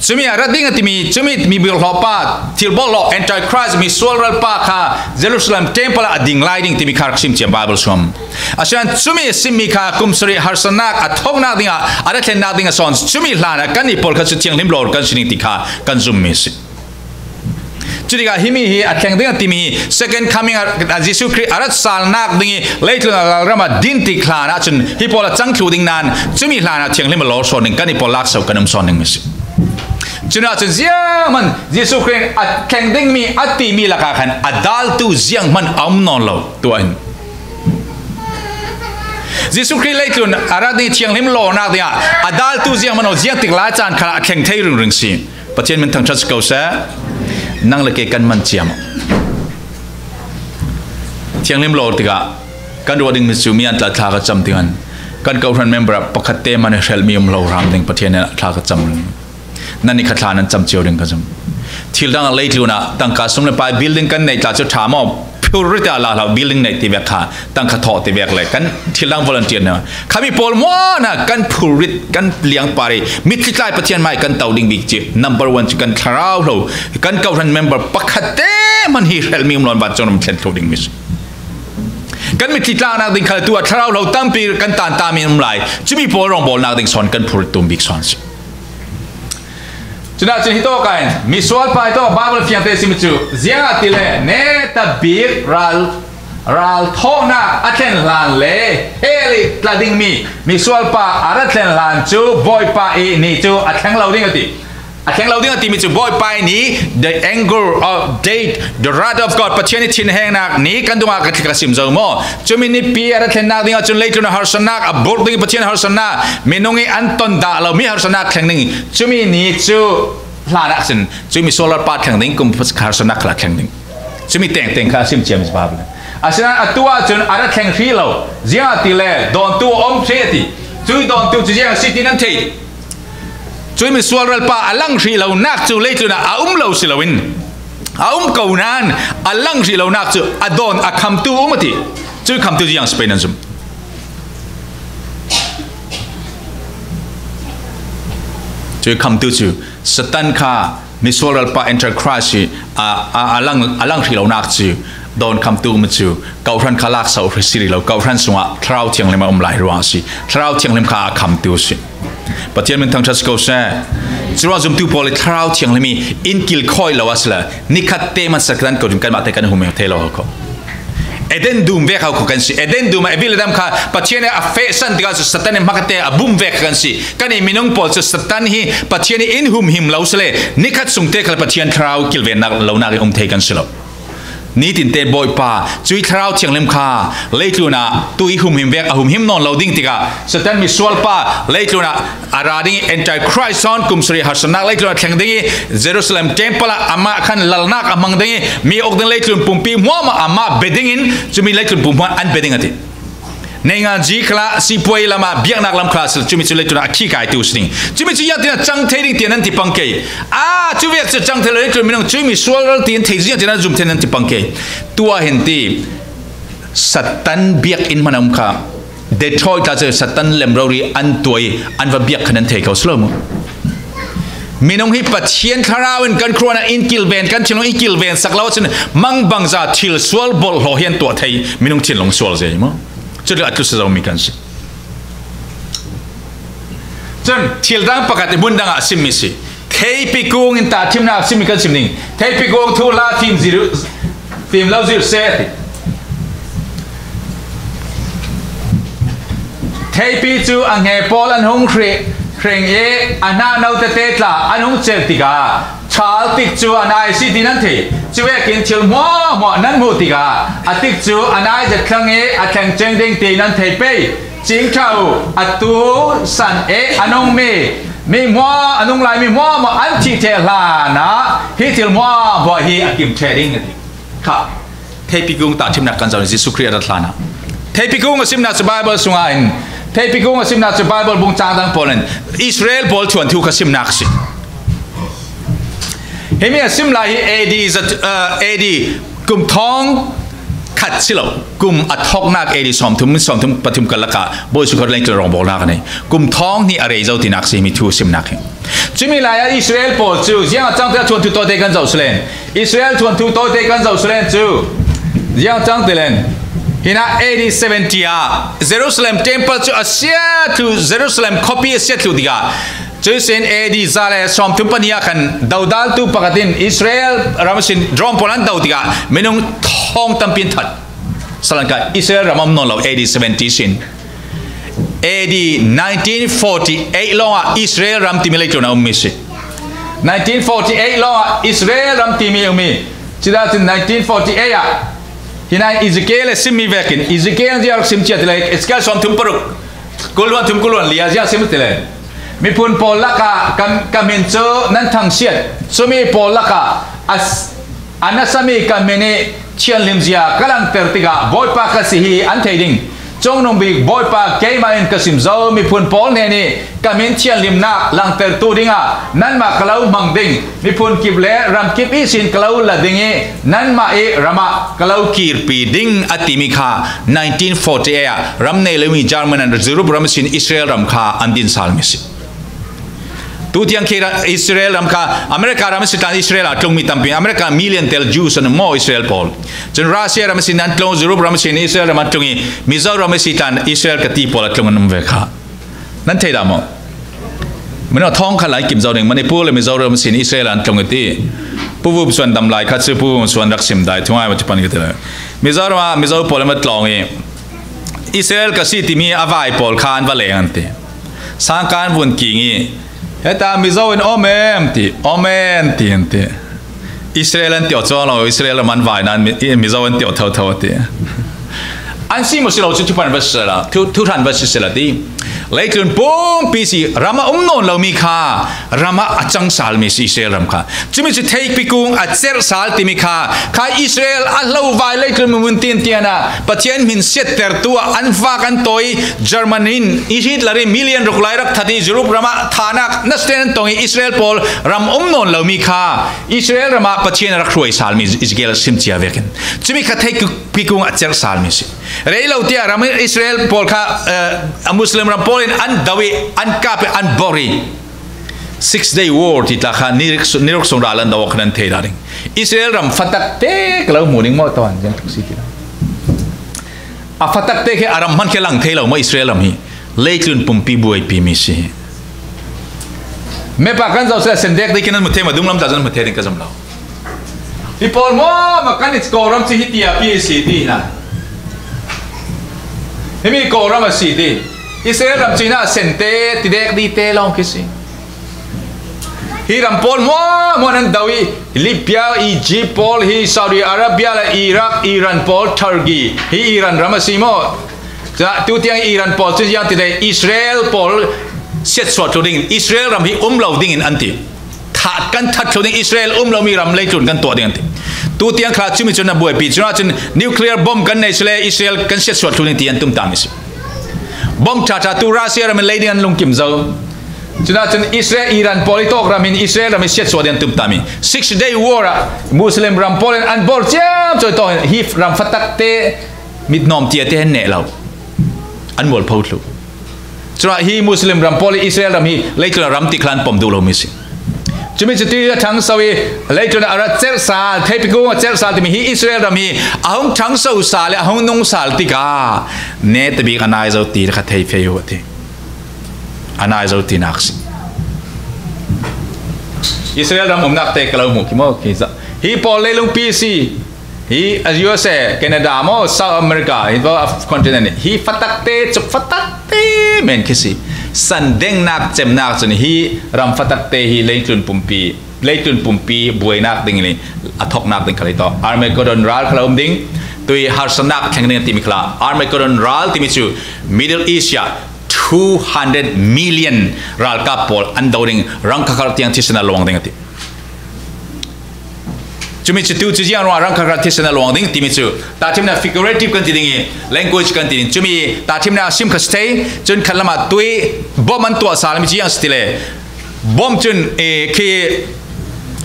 Cumi a rat ding a timi, cumi mi bawlhlo pa, thilbawlhlo Antichrist mi sualral pa kha Jerusalem temple ah a ding lai ding timi kha rak sim ciam Bible suam. Asian cumi a simmi kha kum sarih harsatnak a thawknak dingah a rat thlennak ding a sawn. Cumi hlan ah kan i pawl kha cu thianghlim lo kan si ding ti kha kan zummi si. Cutikah himi hi a thleng ding a timi hi Second Coming ah, ah, Jesuh Khrih a rat salnak ding i leitlun a lalram ah din tik hlan ah cun hi pawl a cang thlu ding nain cumi hlan ah thianghlim a lawr sawn ding kan i pawl lak so kan um sawn ding mi si. Cun ah cun zianghman Jesuh Khrih a thleng dingmi a timi lakah khan a daltu zianghman a um nawn lo. Tuah in Jesuh Khrih leitlun a rat ding thianghlim lawrnak dingah a daltu zianghman aw ziang tik lai caan khalah a thleng thei ringring si. Pathian min thangṭhat si ko seh. Nang le kei kan man ciam. Thianghlim lo tikah kan ruah dingmi cu mi an tla thla ka cam tikah kan kohhran member ah pakhat te hmanh hrelhmi um lo hram ding Pathian in thla ka cam. Nan i khat thla nan cam cio ding ka zum. Thil dang leitlun ah tangka sum le pai building kan neih tla cu ṭha maw? Phurrit ah la hlah building neih ti vek kha tangka thawh ti vek le kan thil dang volunteer na khami pawl hmuahna kan phurrit kan liangpar i mitthli tlai Pathian mai kan to ding bik ci number one cu kan thlarau hlo kan kohhran member pakhat te hmanh hi hrelhmi um lo in vancung ram thlen thlo ding mi si. Kan mitthli tlaknak ding khal tu ah thlarau hlo tampi kan tanta mi um lai. Cumi pawl rawngbawlnak ding sawn kan phurrit tum bik sawn si. Cunah cun hi tawk ah hin misual pa hi tawk Baibal fiangte simi cu ziangahtile neta bik ral ral thawhnak a thlen hlan le hell i tla dingmi misual pa a ra thlen hlan cu Bawipa i ni cu a thleng lo ding a ti. A thleng lo ding a timi cu Bawipa i ni, the anger of death, the wrath of God, Pathian i thinhengnak ni kan dungah ka, ka sim zo maw? Cumi nipi a ra thlennak ding ahcun leitlun a harsatnak a burh ding i Pathian harsatnak, minung i an ton dah lo mi harsatnak thleng ding. Cumi ni cu hlan ah cun cumi sualral pa thleng ding, kum harsatnak kha thleng ding. Cumi tengteng kha a sim ciami cu Baibal. Asinain atu ahcun a ra thleng hrih lo, ziangahtile dawntu a um hrih a ti. Cui dawntu cu ziang a si ti nan thei. Cui misual ralpa a lang hrih lonak cu leitlun ah a um lo si loin a um ko nain a lang hrih lonak cu a dawn a khamtu um a ti. Cui khamtu ziang si pei nan zum. Cui khamtu cu Satan kha misual ralpa Antichrist hi a, a, a lang, a lang hrih lonak cu dawn khamtu um cu kohhran kha lakso si rih lo, kohhran sungah Thlarau Thianghlim a um lai ruang a si. Thlarau Thianghlim kha a khamtu a si. Pathian min thangṭhat si ko seh. Curuang zumtu pawl i Thlarau Thianghlim i in kilkhawi lo a si le, nikhat te man Satan ko ṭin kanmah te kan hum thei lo ko. Eden dum vek hau kho kan si. Eden dum ah Evi le Adam kha Pathian i a fehsan tikah cu Satan i hmakate a bum vek kan si. Kan i minung pawl cu Satan hi Pathian i in humhim lo si le, nikhat sung te khal Pathian Thlarau kilvennak lonak i um thei kan si lo. Nitin te Bawipa, cui Thlarau Thianghlim kha leitlun ah tu i humhim vek a humhim nawn lo ding tikah Satan misual pa leitlun ah a ra ding i Antichrist sawn kum sarih harsatnak leitlun a thleng ding i Jerusalem temple ah amah khan lalnak a hmang ding i mi uk ding leitlun pumpi hmuahmah amah be ding in cumi leitlun pumpi an be ding a ti. Neingan ji khalah sipuai lam ah biaknak lam khalah si cumi cu leitlun ah a khikaitu si ding. Cumi cu ziangtin a cang thei ding tiah nan ti pang kei. A cu vek cu cang thei lo leitlun minung cumi sual ral ti an thei ziangtin an zum thei nan ti pang kei. Tuah hin ti Satan biakinn hmanh a um kha. Detroit tla cu Satan lem rori an tuai an va biak khan an thei ko si lo mu. Minung hi Pathian Thlarau in kan khruahnak in kilven, kan thinlung in kilven sak lo ahcun mangbangza thil sual bolh hlaw hi an tuah thei minung thinlung sual zei mu. Cuti a tlusa zomi kan si. Cun thil dang pakhat i hmun dang ah a simmi si. Theipi kung in tahṭhimnak a simmi kan sim ding. Theipi kung thuhla thim zir, fim lo zir seh a ti. Theipi cu a hnge pawl an hung hrih, hreng i a hnah no tete tla an hung celh tikah ṭhal tik cu a nai a si ti nan thei. Cuvekin thil hmuahhmuah nan hmuh tikah a tik cu a nai zet thlang i a thleng ceng ding ti nan thei pei. Cingṭha u, atu san i a nungmi mi hmuah, a nung lai mi hmuahhmuah an thih ṭheh hlan ah hi thil hmuahhmuah hi a kim ṭheh ding a ti. Kha. Theipi kung tahṭhimnak kan zoh Jesuh Khrih a rat hlan ah. Theipi kung a simnak cu Baibal sungah in, theipi kung a simnak cu Baibal bung cang dang pawl in Israel pawl thuanthu kha simnak a si. Himi a sim lai hi A D zat, uh, A D kum thawng khat si lo, kum a thawknak A D sawmthum, sawmthum pathum karlak ah Bawi Jesuh Khrih lengtlin rawngbawlnak a nei. Kum thawng hnih a rei zo tinak si himi thu simnak hi. Cumi lai ah Israel pawl cu ziang a cang te thuanthu tawite kan zoh si len. Israel thuanthu tawite kan zoh si len cu ziang cang te len. Hinah A D seventy ah Jerusalem temple cu a sia thlu, Jerusalem khuapi a sia thlu tikah cui sin A D za le sawmthum pahnih ah khan dodaltu pakhat in Israel ram sin drone pawl an do tikah minung thawng tampi an that. Salanka Israel ram a um nawn lo A D seventy sin. A D nineteen forty-eight lawngah Israel ram timi leitlun a ummi si. Nineteen forty-eight lawngah Israel ram timi a ummi. Cudah cun nineteen forty-eight ah hinai Ezekiel a simmi vekin Ezekiel ziah rak sim cia ti le Ezekiel sawmthum paruk. Kul hluan thum, kul hluan li ah ziah sim ti le. Miphun pawl lakah ka, ka min cu nan thangsiat. Cumi pawl lakah a s-, A nasami ka min ih thianhlimzia ka langter tikah Bawipa ka si hi an thei ding. Cungnungbik Bawipa, keimah in ka sim zo miphun pawl hnenih ka min thianhlimnak langtertu dingah nanmah ka lo hmang ding. Miphun kip le ramkip ihsin ka lo la ding ih nanmah ih ramah ka lo kirpi ding, a timi kha nineteen forty-eight ah ram nei lomi German an Jerup ram ihsin Israel ram kha an din sal mi si. Tutiang khi Israel ram kha, America ram ihsi tlan Israel a tlungmi tampi, America million tel Jews an maw Israel pawl. Cun Russia ram ihsin an tlung, Europe ram ihsin Israel ram an tlung ih, Mizoram ihsi tlan Israel ka ti pawl a tlung an um ve kha. Nan thei dah maw? Mino thawng khat lai kim zo ding, Manipur le Mizoram ihsin Israel an tlung ih ti. Pu Vum Suan dam lai kha cu Pu Vum Suan rak sim dai, thungai maw ci pan ka ti lai. Mizoram ah Mizo pawl an va tlawng ih, Israel ka si timi a vai pawl kha an va leng an ti. Sangka an vun king ih, heta Mizo in om em ti, om em ti an ti. Israel an tiawh cuang lo, Israel ram an vai nain Mi-, Mizo an tiawh thotho a ti. An si maw si lo cu thupan va si sehla, thu, thuhran va si sehla ti. Leitlun pumpi si ram a um nawn lomi kha ram ah a cang sal mi si Israel ram kha. Cumi cu theihpi kung a cerh sal timi kha, kha Israel a hlo vai leitlun minmun tintian ah Pathian hmin siattertu ah an fak an tawi. German in ih Hitler in million ruk lai rak that ih Europe ram ah thahnak nasten an tong ih Israel pawl ram um nawn lomi kha Israel ram ah Pathian a rak hruai sal mi Ezekiel sim cia vekin. Cumi kha theihpi kung a cerh sal mi si. Rei lo tiah ram Israel pawl kha, eh, a Muslim ram pawl in an do ih an kap ih an bor ih Six Day War ti tla kha ni ruk sung ral an do awk khan an thei dah ding. Israel ram fatak te ka lo hmu ding maw tawn ziang tuk si ti lo. A fatak te khi a ram hman khi a lang thei lo maw Israel ram hi. Leitlun pumpi buaipi mi si hi. Mepa kan zoh sila sendek dei khi nan hmu thei maw, dunglam ta zan hmu thei ding ka zam lo. Hi pawl maw ma kan i Kawlram ci hi tia pi si ti hna. Himi Kawlram a si ti. Israel ram cina sente tidek dite lawng khi si. Hi ram pawl hmuahhmuah nan do ih Libya, Egypt pawl hi, Saudi Arabia le Iraq, Iran pawl, Turkey hi, Iran ram a si maw? Cun tutiang Iran pawl cun ziang ti le Israel pawl siatsuah thlu dingin Israel ram hi um lo dingin an ti. That kan that thlu ding, Israel um lomi ram leitlun kan tuah ding an ti. Tutiang kha cumi cun a buaipi. Cunah cun nuclear bomb kan nei sile Israel kan siatsuah thlu ding ti an tum ta mi si. Bomb ṭhaṭha tu Russia ram in lei ding an lungkim zo. Cunah cun Israel, Iran pawl i tawk ram in Israel ram i siatsuah ding an tum ta mi. Six Day War ah Muslim ram pawl in an bor ciamco i tawk in hi ram fatak te mitnawm tia te an neh lo. An mualpho thlu. Cunah hi Muslim ram pawl i Israel ram hi leitlun a ram ti kha an pom duh lo mi si. Cumi cu tu a ṭhangso i leitlun a rak cerh sal, theihpi kung a cerh sal timi hi Israel ram hi a hung ṭhangso sal i a hung nung sal tikah netabik a nai zo ti kha thei fei uh a ti. A nai zo tinak si. Israel ram umnak te ka lo hmuh khi maw khi za-, hi pawl leilung pi si. Hi a U S A, Canada maw, South America, hi pawl a continent hi fatak te, cuk fatak te men khi si. San dengnak cemnak cun hi ram fatak te hi leitlun pumpi, leitlun pumpi buainak ding le a thoknak ding kha lei tawh Armageddon ral kha lo um ding. Tui harsatnak thleng ding a timi kha la. Armageddon ral timi cu Middle East ah two hundred million ralkap pawl an do ding, rang khakhar tiang thisen a luang ding a ti. Cumi cu tu cu ziang ruangah rang khakhar thisen a luang ding timi cu tahṭhimnak figurative kan ti ding i language kan ti ding. Cumi tahṭhimnak a sim kha si thei, cun khat lamah tui bom an tuah sal mi cu ziang si ti le bom cun, eh, khi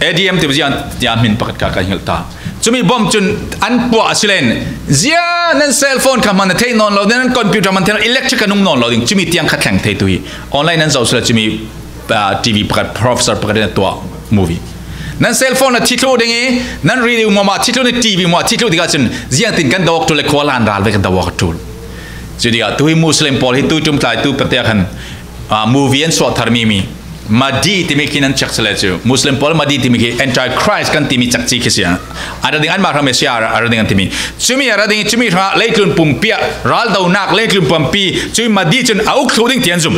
A D M ti ziang tiah hmin pakhat kha kan hilh ta. Cumi bom cun an puah a si len ziang nan cellphone kha hman a theih nawn lo, nan computer hman theih nawn, electric a nung nawn lo ding. Cumi tiang kha thleng thei tu hi online nan zoh si le cumi ah, T V pakhat, professor pakhat in a tuah movie. Nan cellphone a thi thluh ding i, nan radio hmuahhmuah thi thluh, nan T V hmuah thi thluh tikah cun ziangtin kan do awk ṭul le khua hlan ral ve kan do awk a ṭul. Cu tikah tu hi Muslim pawl hi tu ṭumtlai tu pekte ah khan, ah, movie an suah thar mi mi Mahdi timi khi nan check si le cu Muslim pawl Mahdi timi khi Antichrist kan timi cakci khi si a, a ra ding anmah hrang Messiah a ra ding an timi. Cumi a ra ding, cumi hrangah leitlun pumpi ah raldonak, leitlun pumpi, cumi Mahdi cun a uk thluh ding ti an zum.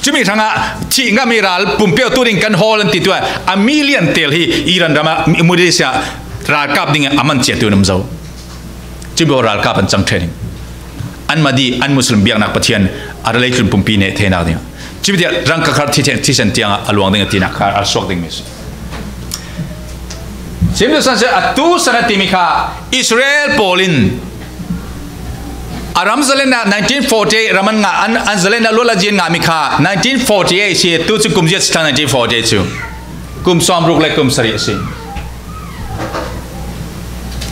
Cumi hrangah thih ngami ral pumpi tu ding kan hawl an ti tu ah a million tel hi Iran ram ah Middle East ah ralkap ding a man ciatu an um zo. Cumi ralkap an cang ṭheh ding. An Mahdi, an Muslim biaknak Pathian a ra leitlun pumpi neh theinak ding. Cumi tiah rang khakhar thisen tiang a luang ding a tinak kha a suak ding mi si. Sim tu san se a tu san a timi kha Israel pawl in a ram zalenna nineteen forty-eight ram an ngah, an, an zalenna luat la zin ngah mi kha nineteen forty-eight si, tu cu kum ziat si thlang nineteen forty-eight cu. Kum sawmruk le kum sarih si.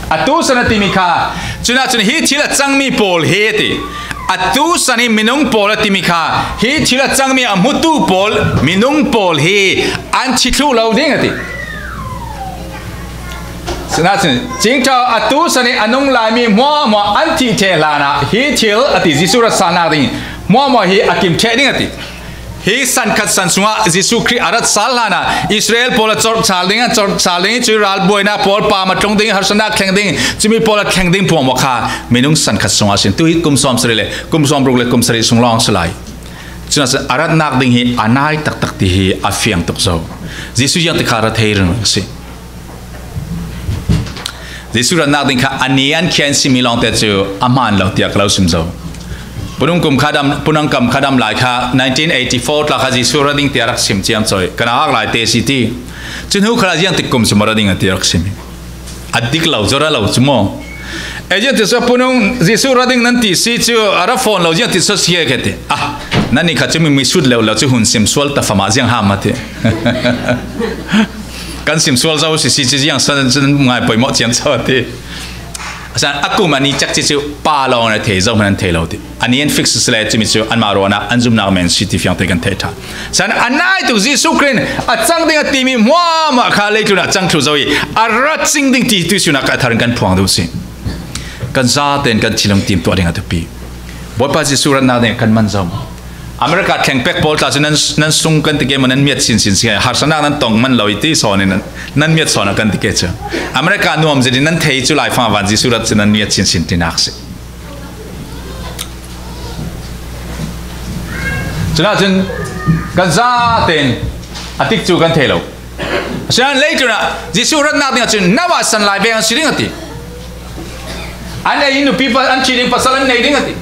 A tu san a timi kha, cunah cun hi thil a cangmi pawl hi a ti. A tu san i minung pawl a timi kha, hi thil a cangmi a hmutu pawl, minung pawl hi an thi thluh lo ding a ti. Sinah cun, Cingṭha a tu san i a nung laimi hmuahhmuah an thih ṭheh hlanah hi thil a ti, Jesuh rat salnak ding hmuahhmuah hi a kim ṭheh ding a ti. Hi san khat san sungah Jesuh Khrih a rat sal hlanah Israel pawl a corh sal ding, an corh sal ding, cuih ral buainak pawl pam a tlung ding, harsatnak thleng ding, cumi pawl a thleng ding hmuahhmuah kha minung san khat sungah a si. Tu hi kum sawm sarih le kum sawmruk le kum sarih sung lawng si lai. Cun a ratnak ding hi a nai taktak ti hi a fiang tuk zo. Jesuh ziang ti kha a ra thei ringring a si. Jesuh ratnak ding kha a ni an khian simi lawngte cu a hmaan lo tiah ka lo sim zo. Punung kum kha dam, punang kam kha dam lai kha nineteen eighty-four tla kha Jesuh ra ding tiah rak sim ciam cawih. Kan a ak lai te si ti. Cun hu kha ziang tik kum sum ra ding a ti rak sim. A dik lo, zora lo cu maw? Ei ziang ti so punung Jesuh ra ding nan ti si cu a ra fawn lo ziang ti so si ke ti. Ah, nan ni kha cu mi, mi sut leu lo cu hun sim sual ta fama ziang ham a ti. Kan sim sual zo si si cu ziang san cun ngai poimawh ciam co a ti. A san a kum a ni cak ci cu pa lawng an thei zo hman an thei lo ti. A ni an fix si le cumi cu anmah ruahnak an zumnak men si ti fiang te kan thei ṭha. San a nai tuk Jesuh Khrih in a cang ding a timi hmuahhmuah kha leitlun ah cang thluh zo i a ra cing ding ti tuihsun ah a thar in kan phuang duh si. Kan zaten kan thilung tim tuah ding a tupi. Bawipa Jesuh ratnak ding kan man zo. America thleng pek pawl tla cu nan, nan sung kan ti ke maw, nan miat sinsin si, harsatnak nan tong man lo i ti sawn in nan, nan miat sawn a kan ti ke cu. America nuam zet in nan thei cu lai fang van Jesuh rat cu nan miat sinsin tinak si. Cunah cun kan zaten a tik cu kan thei lo. Asinan leitlun ah Jesuh ratnak ding ahcun Noah san lai vek an si ding a ti. An ei in nupi pa-, an ṭhi ding pasal an nei ding a ti.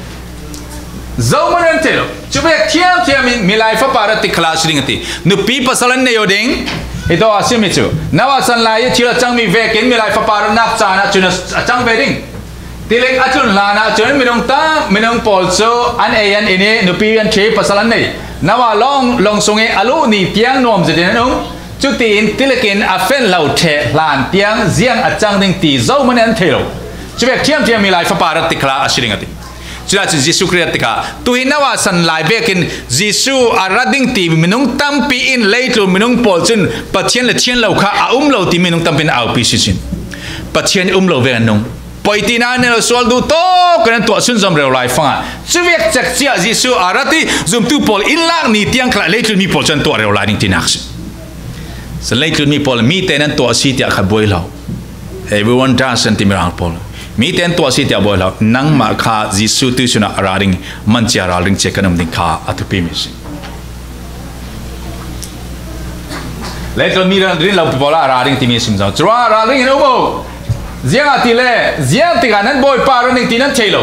Zohman an thei lo. Cu vek thiamthiam in Milai Fapa rat tik khalah a si ding a ti. Nupi pasal an nei aw ding. Hi tawh a simi cu Noah san lai i thil a cangmi vekin Milai Fapa ratnak caan ah cun a, a cang ve ding. Tilik a tlun hlan ahcun minung tam, minung pawl cu an ei an in i nupi an ṭhi pasal an nei. Noah lawng, lawng sung i a luh ni tiang nuam zetin an um. Cutiin tilik in a fel lo ṭheh hlan tiang ziang a cang ding ti zohman in an thei lo. Cuvek ṭhiamṭhiam Milai Fapa rat tik khalah a si ding a ti. Culah cun Jesuh Khrih rat tikah tuhi Noah san lai vekin Jesuh a rat ding ti minung tampi in leitlun minung pawl cun Pathian le ṭhian lo kha a um lo ti minung tampi in a aupi si cin. Pathian um lo vek an nung. Poitina an lo sual duh tawk kan an tuah sunzom rero lai fangah cuvek cek ciah Jesuh a rat i zumtu pawl in lak ni tiang khalah leitlun mi pawl cu an tuah rero lai ding tinak si. San leitlun mi pawl mi tein an tuah si tiah kha buai lo. Everyone does an timi ral pawl. Mi tein tuah si tiah buai lo. Nangmah kha Jesuh tuihsun ah a ra ding, man cia ral ding cia kan um ding kha a thupi mi si. Leitlun mi rin lo pawl ah a ra ding timi sim zo. Curuah ral ding in um uh. Ziangahtile, ziang tikah nan Bawipa rat ding ti nan thei lo.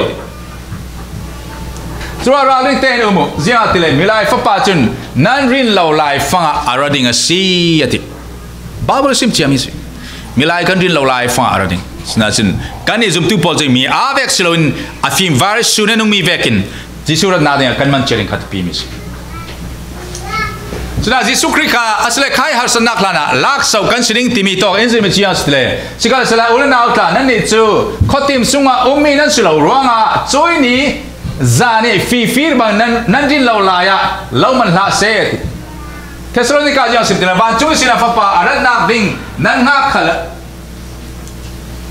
Curuah ral ding tein um uh. Ziangahtile, Milai Fapa cun nan rin lo lai fangah a ra ding a si, a ti. Baibal sim ciami si. Milai kan rin lo lai fangah a ra ding. Sinah cun kan i zumtu pawl cu mi aa vek si loin a fimvar sun a nungmi vekin Jesuh ratnak dingah kan man cia ding kha thupi mi si. Cunah Jesuh Khrih kha a si le khai harsatnak hlanah lakso kan si ding timi tawk in zirmi ciang si le. Sikhalsehla u le nau tla nannih cu khuatim sungah ummi nan si lo ruangah cuih ni zan i fifir bang nan, nan rin lo lai ah lo man hlah seh. Thessalonika ziang sim ti le vancung ihsin a Fapa a ratnak ding nan hngak khal,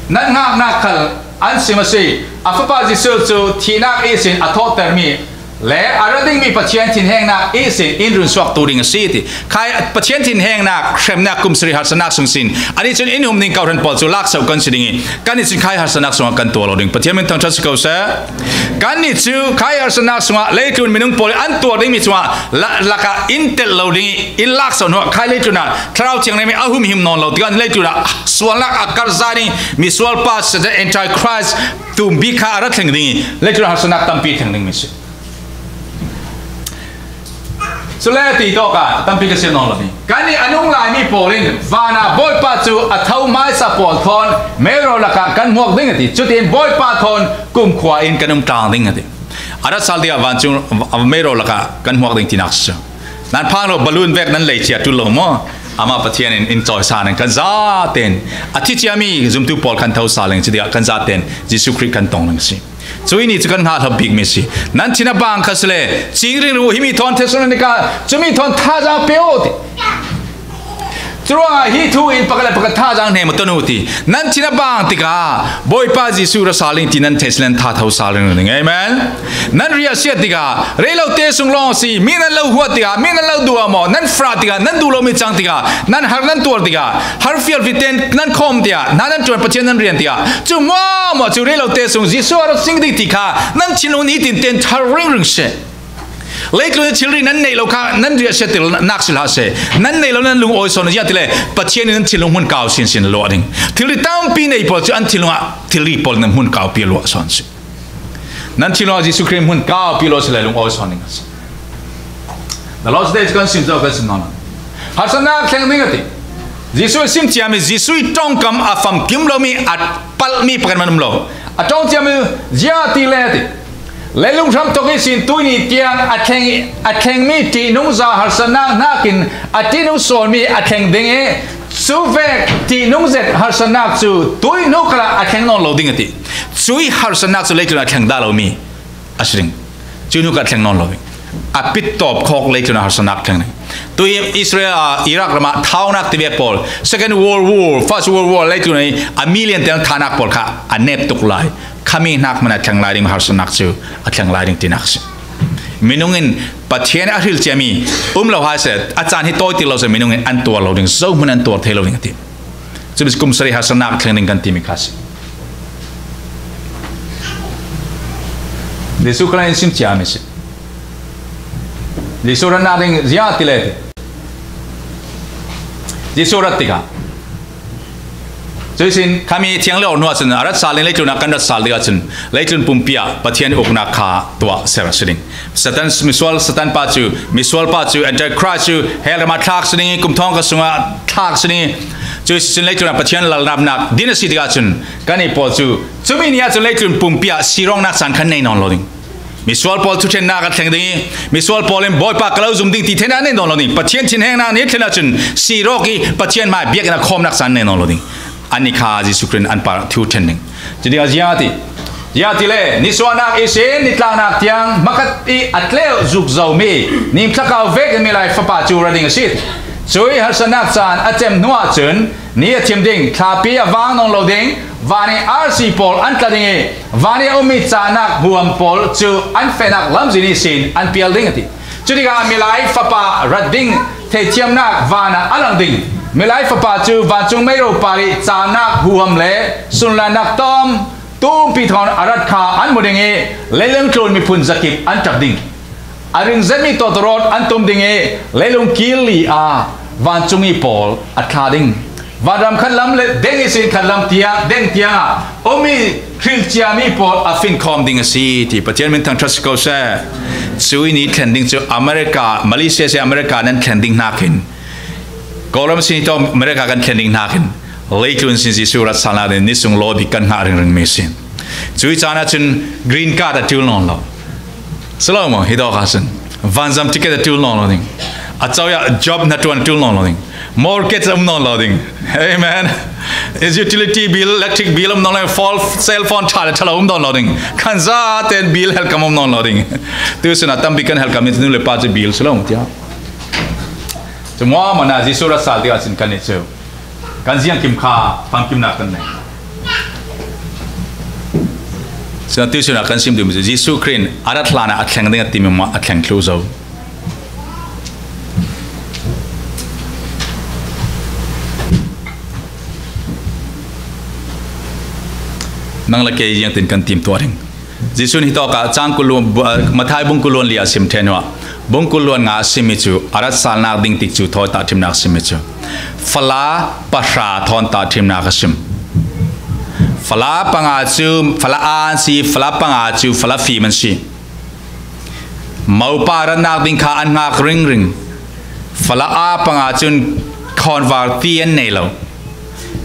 nan hngaknak khal an sim a si. A Fapa Jesuh cu thihnak ihsin a thawhtermi le a ra dingmi Pathian thinhengnak ihsin in runsuaktu ding a si ti. Khai Pathian thinhengnak, hremnak, kum sarih harsatnak sung sin. Anih cun in hum ding kawhhran pawl cu lakso kan si ding i, kannih cun khai harsatnak sungah kan tuah lo ding. Pathian min thangṭhat si ko seh. Kannih cu khai harsatnak sungah leitlun minung pawl i an tuah dingmi cungah la-, lakah in telh lo ding i, in lakso hnuah khai leitlun ah Thlarau Thianghlim i a humhim nawn lo tikah leitlun ah sualnak a karhzai ding misual pa, Satan, Antichrist, tumbi kha a ra thleng ding i, leitlun ah harsatnak tampi thleng dingmi si. Cule ti tawk a tampi ka sim nawn lo ni. Kannih a nung lai mi pawl in van a Bawipa cu a tho hmaisa pawl thawn meiro lakah kan hmuak ding a ti. Cutiin Bawipa thawn kumkhua in kan um tlang ding a ti. A rat sal dingah vancung meiro lakah kan hmuak ding tinak si cu. Nan phang lo, balloon vek nan lei cia ṭul lo maw? Amah Pathian in in cawi sa ning kan zaten a thi ciami zumtu pawl kan tho sa ling, cutikah kan zaten Jesuh Khrih kan tong ling si. Cui ni cu kan hngah hlap bikmi si. Nan thin a bang kha sile, cing ringring uh, himi thawn Thessalonika, cumi thawn thazaang pe uh ti. Curuangah hi thu in pakhat le pakhat thazaang hnem uh ton uh ti. Nan thin a bang tikah Bawipa Jesuh ra sa ling ti nan theih sile nan tha tho sa ringring ding. Amen. Nan riahsiat tikah, rei lote sung lawng si, mi nan lo huat tikah, mi nan lo duh ah maw, nan frah tikah, nan duh lomi cang tikah, nan har nan tuar tikah, har fial fite'n nan khawm tikah, hna nan ṭuan Pathian nan rian tikah, cu hmuahhmuah cu rei lote sung Jesuh a rak sing ding ti kha nan thinlung nitin ten thar ringring seh. Leitlun thilri nan neih lo kha nan riahsiat ti lo nak si hlah seh. Nan neih lo nan lungawi sawn, ziangahtile Pathian in nan thinlung hmun kau sinsin a luah ding. Thilri tampi nei pawl cu an thinlung ah thilri pawl nan hmun kau pi a luah sawn si. Nan thinlung ah Jesuh Khrih hmun kau pi lo si le lungawi sawn ding a si. The Lord's Day cu kan sim zo, kan sim nawn lo. Harsatnak thleng ding a ti. Jesuh a sim ciami, Jesuh i ṭongkam a famkim lomi, a palhmi pakhat man um lo. A ṭong ciami ziah ti le a ti. Leilung hramthawk ihsin tuini tiang a thleng, a thlengmi ṭihnungza harsatnak hnakin a ṭihnung sawlmi a thleng ding i, cuvek ṭihnung zet harsatnak cu tui hnu khalah a thleng nawn lo ding a ti. Cui harsatnak cu leitlun a thleng dah lomi a si ding. Cui hnu khalah a thleng nawn lo ding. A pittawp khawk leitlun a harsatnak thleng ding. Tui Israel, ah, Iraq ramah thaunak tivek pawl, Second World War, First World War, leitlun i a million te thaunak pawl kha a nep tuk lai. Khami hnak hmanh a thleng lai ding, harsatnak cu a thleng lai ding tinak si. Minung in Pathian a hril ciami um lo hai seh, a caan hi tawi tik lo seh, minung in an tuar lo ding, zohmun an tuar thei lo ding a ti. Cumi kum sarih harsatnak thleng ding kan timi kha si. Jesuh Khrih in sim ciami si. Jesuh ratnak ding ziah ti le ti. Jesuh rat tikah Cuihsin khami thiang lo hnu ahcun a rat sal in leitlun ah kan rat sal ding ahcun leitlun pumpi ah Pathian uknak kha tuah ser a si ding. Satan misual, Satan pa cu, misual pa cu, Antichrist cu hell ram ah thlak si ding i, kum thawngkhat sungah thlak si ding i, cuihsin leitlun ah Pathian lalnamnak din a si tikah cun kan i pawl cu cumi ni ahcun leitlun pumpi ah sirawknak caan khan nei nawn lo ding. Misual pawl thuṭhennak a thleng ding i, misual pawl in Bawipa ka lo zum ding ti theinak nei nawn lo ding. Pathian thinhengnak nih thlen ahcun sirawk i Pathian hmai biakinn a khawmnak caan nei nawn lo ding. Annih kha Jesuh Khrih in an par thu ṭhen ding. Cuti ah ziah ti, ziah ti le nisuahnak ihsin nitlaknak tiang hmakhat i a tleu zuk zomi ningthlakau vekin Milai Fapa cu ra ding a si. Cui harsatnak caan a cem hnu ahcun ni a thim ding, thlapi a vang nawn lo ding, van i arsi pawl an tla ding i, van i a ummi cahnak huam pawl cu an fehnak lamzin ihsin an pial ding a ti. Cutikah Milai Fapa rat ding theithiamnak van ah a lang ding. Milai Fapa cu vancung meiro par i cahnak huam le sunlanak tawm tumpi thawn a rat kha an hmu ding i, leilung tlun miphun zakip an ṭap ding. A ring zetmi tawtawrawt an tum ding i, leilung kil li ah vancung mi pawl a thla ding. Vanram khatlam le deng ihsin khatlam tiang, deng tiangah ummi hrilcia mi pawl a finkhawm ding a si ti Pathian min thangṭhat si ko seh. Cui ni thlen ding cu America, Malaysia si America nan thlen ding hnakin, Kawlram sin hi tawh America kan thlen ding hnakin, leitlun sin Jesuh rat salnak ding nisung lawbik kan hngah ringring mi sin. Cui caan ahcun green card a ṭul nawn lo. Si lo maw? Hi tawk ahcun vanzam ticket a ṭul nawn lo ding. A cawia job hnaṭuan a ṭul nawn lo ding. Mortgage a um nawn lo ding. Amen. Is utility bill, electric bill a um nawn lo ding. Fall, cell phone ṭha le ṭha lo um nawn lo ding. Kan zaten bill helkam um nawn lo ding. Tu sinah tampi kan helkam nih, nu le pa cu bill si lo tiah. Cu muahmuah na Jesuh rat sal tikah cun kannih cu kan ziangkim kha famkimnak kan nei. Cun atu cun a kan sim duhmi cu Jesuh Khrih in a rat hlan ah a thleng ding a timi mah a thleng thlu zo. Nang le kei ziangtin kan tim tuah ding. Jesuh in hitawk ah cang kul luan, bu-, ah, Matthai bung kul luan li a sim ṭhen hnuah, bung kul luan nga a simmi cu a rat salnak ding tik cu thawi tahṭhimnak a simmi cu Fala pahra thawn tahṭhimnak a sim. Fala panga cu fala aa an si, fala panga cu fala fim an si. Mopa ratnak ding kha an ngak ringring. Fala a panga cun khawnvar ti an nei lo.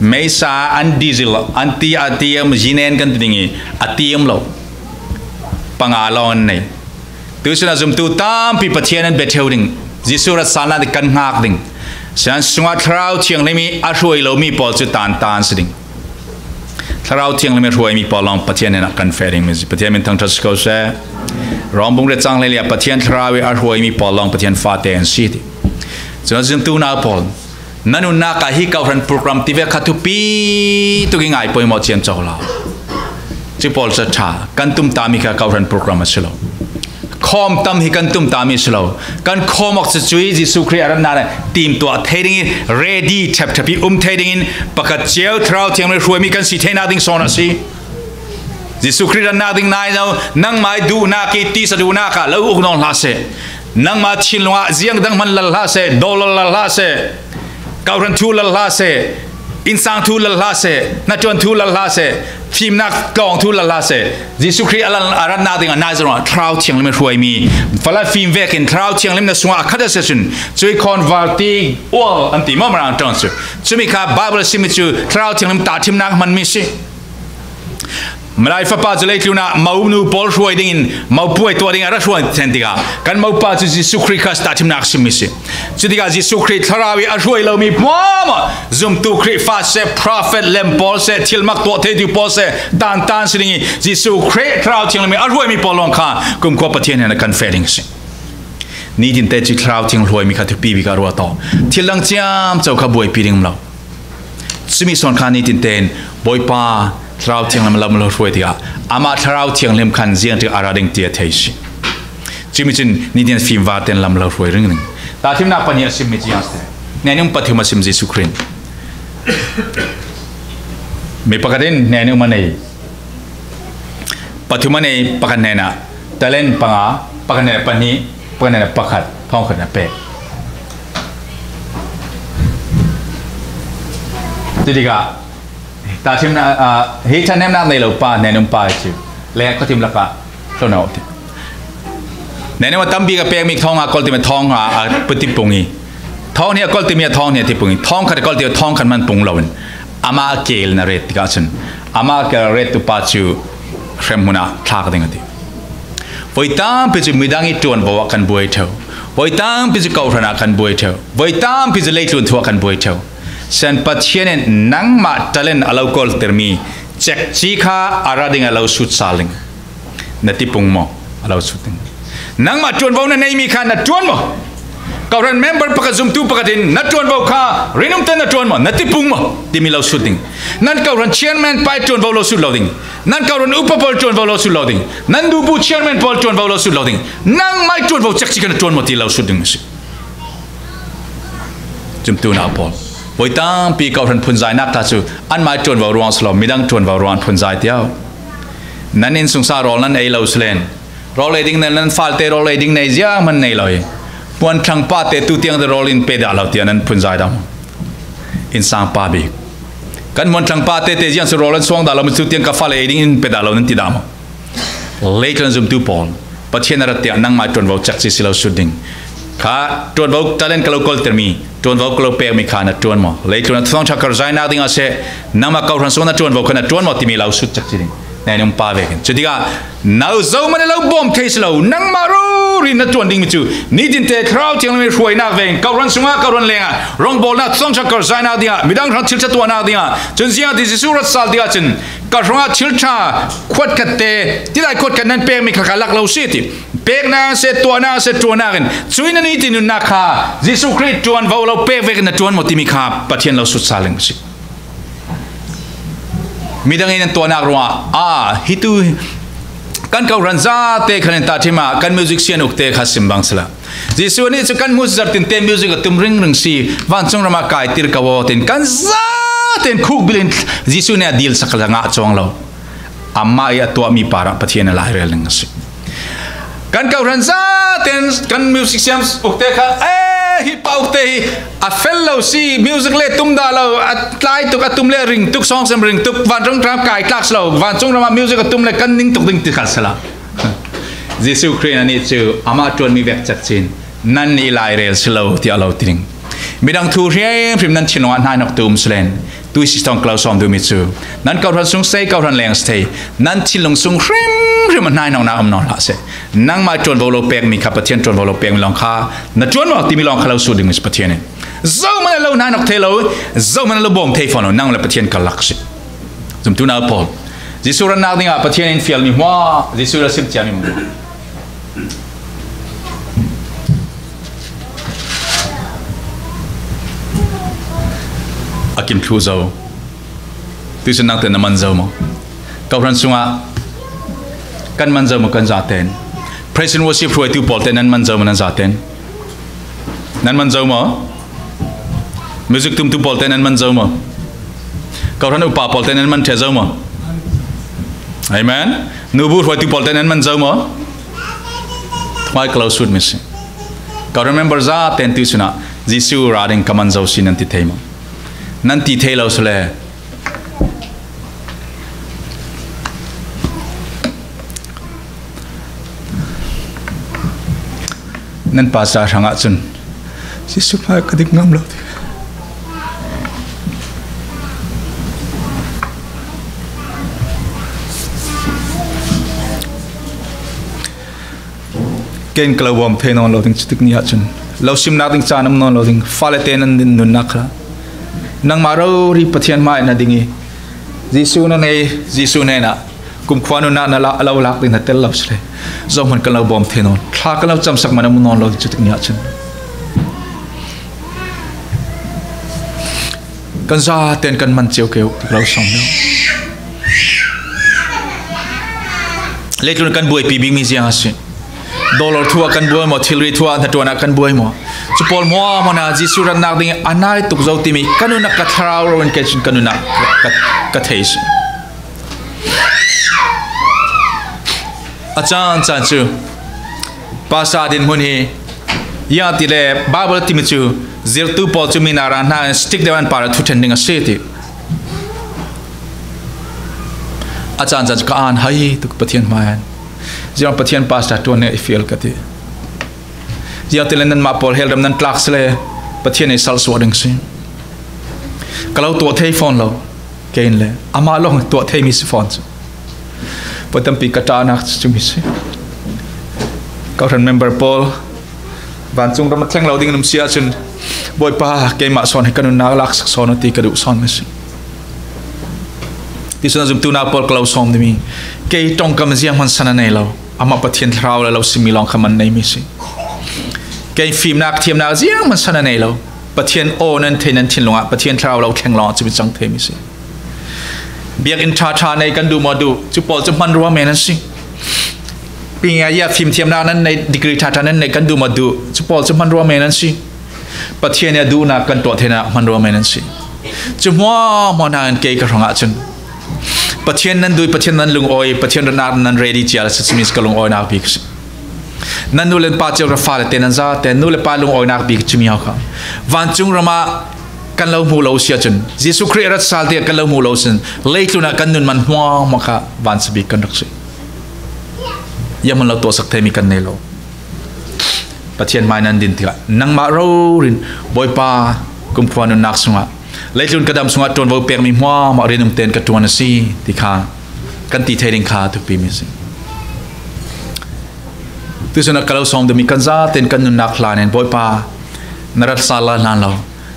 Meisa an diesel an ti a tiam, zinen kan ti ding i a tiam lo. Panga lawng an nei. Tucun a zumtu tampi Pathian an bia ṭheu ding. Jesuh ratsalnak ding kan ngak ding. Sinan sungah Thlarau Thianghlim i a hruai lomi pawl cu tantan si ding. Thlarau Thianghlim i hruaimi pawl lawng Pathian hnenah kan feh dingmi si. Pathian min thangṭhat si ko seh. Rom bung riat cang hleili ah Pathian Thlarau i a hruaimi pawl lawng Pathian fate an si ti. Cun a zumtu nau pawl, na nunnak ah hi kawhhran program tivek kha thupi tuk i ngai pawimawh ciamco hlah. Cu pawl cu ṭha, kan tumtami kha kawhhran program a si lo. Khawm tam hi kan tumtami a si lo. Kan khawm awk cu cuih Jesuh Khrih a ratnak le timtuah thei ding i ready ṭhepṭhep i um thei dingin pakhat cio Thlarau Thianghlim hruaimi kan si theinak ding sawn a si. Jesuh Khrih ratnak ding nai lo, nangmah i duhnak i tisa duhnak ah lo uk nawn hlah seh. Nangmah thinlung ah ziang dang hman lal hlah seh, dollar lal hlah seh, kawhhran thu lal hlah seh, innsang thu lal hlah seh, hnaṭuan thu lal hlah seh, fimnak tlawng thu lal hlah seh. Jesuh Khrih a lal, a ratnak ding a nai zongah Thlarau Thianghlim a hruaimi, fala fim vekin Thlarau Thianghlim na sungah a khat a si cun, cuih khawnvar ti ual an ti maw, Mirang ṭong cu. Cumi kha Baibal a simi cu Thlarau Thianghlim tahṭhimnak hmanmi si. Malai fapa cu leitlun ah mo nu pawl hruai dingin, mo puai tuah ding a ra hruai thlen tikah kan mopa cu Jesuh Khrih kha tahṭhimnak simmi si. Cutikah Jesuh Khrih Thlarau i a hruai lomi hmuahhmuah zumtu Khrihfa seh, prophet lem pawl seh, thilmak tuah theitu pawl seh, tantan si ding i Jesuh Khrih Thlarau Thianghlim i a hruaimi pawl lawng kha kumkhua Pathian hnenah kan feh ding si. Nitin te cu Thlarau Thiang hruaimi kha thupi bik a ruat aw. Thil dang ciamco kha buaipi ding um lo. Cumi sawn kha nitin tein Bawipa Thlarau Thianghlim lam lo hruai tikah amah Thlarau Thianghlim khan ziangtik a ra ding ti a thei si. Cumi cun nitin fimvar tein lam lo hruai ringring. Tahṭhimnak pahnih a simmi ziang si. Hnen um pathum a sim Jesuh Khrih. Mi pakhat in hnen um a nei. Pathum a nei, pakhat hnenah talent panga, pakhat hnenah pahnih, pakhat hnenah pakhat, thawngkhat a pek. Cutikah tahṭhimnak, ah, hi ṭhathnemnak nei lo pa, hnen um pa hi cu leng khuatim lakah hlon a ti. Hnen um a tampi ka pekmi thawng a kol timi thawng a, a pu tipung i, thawng hnih a kol timi a thawng hnih a tipung i, thawng khat a kol timi a thawng khat hman pung loin amah a keel na ret tikah cun amah a keel a rettu pa cu hremhmun ah thlak ding a ti. Voi tampi cu midang i ṭuanvo ah kan buai ṭheu. Voi tampi cu kawhhran ah kan buai ṭheu. Voi tampi cu leitlun thu ah kan buai ṭheu. Sian Pathian in nangmah talent a lo koltermi cekci kha a ra ding a lo sut sal ding. Na tipung maw? A lo sut ding. Nangmah ṭuanvo na neimi kha na ṭuan maw? Kawhhran member pakhat zumtu pakhat in na ṭuanvo kha rinum te na ṭuan maw? Na tipung maw? Timi lo sut ding. Nan kawhhran chairman pa i ṭuanvo lo sut lo ding. Nan kawhhran upa pawl ṭuanvo lo sut lo ding. Nan duhbu chairman pawl ṭuanvo lo sut lo ding. Nangmah i ṭuanvo cekci kha na ṭuan maw ti lo sut ding a si. Cumtu nau pawl, voi tampi kawhhran phunzainak ta cu anmah i ṭuanvo ruang si lo, midang ṭuanvo ruang an phunzai tiau. Nan innsungsang rawl nan ei lo si len, rawl ei ding nan, nan falte rawl ei ding nei ziang hman nei lo i, hmuanṭhang pate tu tiang te rawl in pe dah lo tiah nan phunzai dah maw? Innsang pa bik. Kan hmuanṭhang pate te ziang cu rawl an suang dah lo, mi tu tiang ka fale ei ding in pe dah lo nan ti dah maw? Leitlun zumtu pawl, Pathian a rat tiah nangmah ṭuanvo cekci si lo sut ding. Kha ṭuanvo talent ka lo koltermi, ṭuanvo ka lo pekmi kha na ṭuan maw? Leitlun a thawngṭha karhzainak ding a seh, nangmah kawhhran sung na ṭuanvo kha na ṭuan maw timi lo sut cekci ding. Hnen um pa vekin. Cutikah no zohman a lo bawm thei si lo, nangmah rori na ṭuan dingmi cu nitin te Thlarau Thianghlim i hruainak vekin kawhhran sungah, kawhhran lengah, rawngbawlnak, thawngṭha karhzainak dingah, midang hrang thil ṭha tuahnak dingah, cun ziangah ti Jesuh rat sal tikah cun, ka hrangah thil ṭha khuatkhat te, tidai khuatkhat nan pekmi kha ka lak lo si ti. Peknak a si, tuahnak a si, ṭuannak in. Cuih na nitin nunnak kha Jesuh Khrih ṭuanvo lo pek vekin na ṭuan maw timi kha Pathian lo sut sal ding a si. Midang in an tuahnak ruangah, a, hi tu kan kawhhran zate khan in tahṭhim ah kan music sian uk te kha sim bang sila. Jesuh nih cu kan hmuh zarh tin te music a tum ringring si, vancung ram ah kai tir ko aw tin kan zate in khuk bil in Jesuh nih a dil sak a ngah cuang lo. Amah i a tuahmi parah Pathian a lairel ning a si. Kan kawhhran zate in kan music siam uk te kha, eh, hi pa uk te hi a fel lo si, music le tum dah lo, a tlai tuk, a tum le ring tuk, sawngsem ring tuk, vanrang ram kai tlak si lo, vancung ram ah music a tum le kan ning tuk ding ti kha si lo. Jesu Khrih in anih cu amah ṭuanmi vek cekcin, "Nannih lairel si lo," tiah a lo ti ding. Midang thu hrimhrim nan thinlung ah hnainawk tu um si len, tui si thawng ka lo sawm duhmi cu, nan kawhhran sung si thei, kawhhran leng si thei, nan thinlung sung hrimhrim ah hnainawknak um nawn hlah seh. Nangmah ṭuanvo lo pekmi kha Pathian ṭuanvo lo pekmi lawng kha na ṭuan maw timi lawng kha lo sut dingmi si Pathian in. Zohman a lo hnainawk thei lo, zohman a lo bawm thei fawn lo, nang le Pathian kal lak si. Zumtu nau pawl, Jesuh ratnak dingah Pathian in fialmi hmuah, Jesuh ra sim ciami hmuah a kim thluh zo. Tuisun nangte na man zo maw? Kawhhran sungah kan man zo maw, kan zaten? Praise and worship hruaitu pawlte nan man zo maw, nan zaten? Nan man zo maw? Music tumtu pawlte nan man zo maw? Kawhhran upa pawlte nan man ṭheh zo maw? Amen. Nubu hruaitu pawlte nan man zo maw? Thungai ka lo sutmi si. Kawhhran member zaten tuisun ah Jesuh ra ding ka man zo si nan ti thei maw? Nan ti thei lo si le, nan pastor hrangah cun, "Jesuh hmai ka dik ngam lo," ti. Kein ka lo bawm thei nawn lo ding, cutik ni ahcun lo simnak ding caan um nawn lo ding, fale te nan din nunnak kha nangmah rori Pathian hmai na ding i, Jesuh na ngei, Jesuh hnenah kumkhua nunnak na la-, lo lak ding na tel lo si le, zohman kan lo bawm thei nawn, thla kan lo camsak man um nawn lo ding, cutik ni ahcun kan zaten kan man cio ke uh, ti ka lo sawm lo. Leitlun kan buaipi bikmi ziang a si. Dollar thu ah kan buai maw, thilri thu ah hnaṭuan ah kan buai maw? Cu pawl hmuahhmuah ah Jesuh ratnak ding a nai tuk zo timi kan nunnak ka thlarau rori in kei cun kan nunnak ka, ka thei si. A caan caan cu pastor dinhmun hi, ziangahtile Bible timi cu zirhtu pawl cu mi naran hna in stick deuh an par thu ṭhen ding a si ti. A caan caan cu ka aan hai tuk Pathian hmai ah. Ziang Pathian pastor ṭuan nih i fial ka ti. Ziangahtile nanmah pawl heldam nan tlak si le Pathian i salsuah ding si. Ka lo tuah thei fawn lo. Kein le amah lawng tuah theimi si fawn cu. Poi tampi ka ṭahnak cu cumi si. Kawhhran member pawl, vancung ram a thleng lo ding an um si ahcun, "Bawipa, keimah sawn hi ka nunnak laksak sawn u," ti ka duh sawn mi si. Tisun a zumtu nak pawl ka lo sawm dimi, kei ṭongkam zianghman san a nei lo. Amah Pathian thlarau le lo simmi lawng kha man neimi si. Kei fimnak, thiamnak zianghman san a nei lo. Pathian aw nan thei nan thinlung ah Pathian thlarau lo thleng lawng ah cumi cang theimi si. Biakinn ṭha ṭha nei kan duh maw duh, cu pawl cu hmanrua men an si. Pinga ya fimthiamnak nan nei, degree ṭha ṭha nan nei kan duh maw duh, cu pawl cu hmanrua men an si. Pathian i a duhnak kan tuah theinak hmanrua men an si. Cu hmuahhmuah nain kei ka hrangah cun Pathian nan duh i, Pathian nan lungawi, Pathian ratnak nan ready cia a si, cumi cu ka lungawinak bik a si. Nan nu le pa cio ka fale te nan zate nu le pa lungawinak bik cumi hau kha vancung ram ah kan lo hmuh lo si ahcun, Jesuh Khrih a rat sal tiah kan lo hmuh lo sin, leitlun ah kan nun man hmuahhmuah kha vansi bik kan rak si. Zianghman lo tuahsak theimi kan nei lo. Pathian hmai nan din tikah nangmah rori in, "Bawipa, kumkhua nunnak sungah, leitlun ka dam sungah ṭuanvo pekmi hmuahhmuah rinum tein ka ṭuan a si," ti kha kan ti thei ding kha thupimi a si. Tuisun ah ka lo sawm dingmi kan zaten kan nunnak hlan in, "Bawipa, na rat sal lai hlan lo.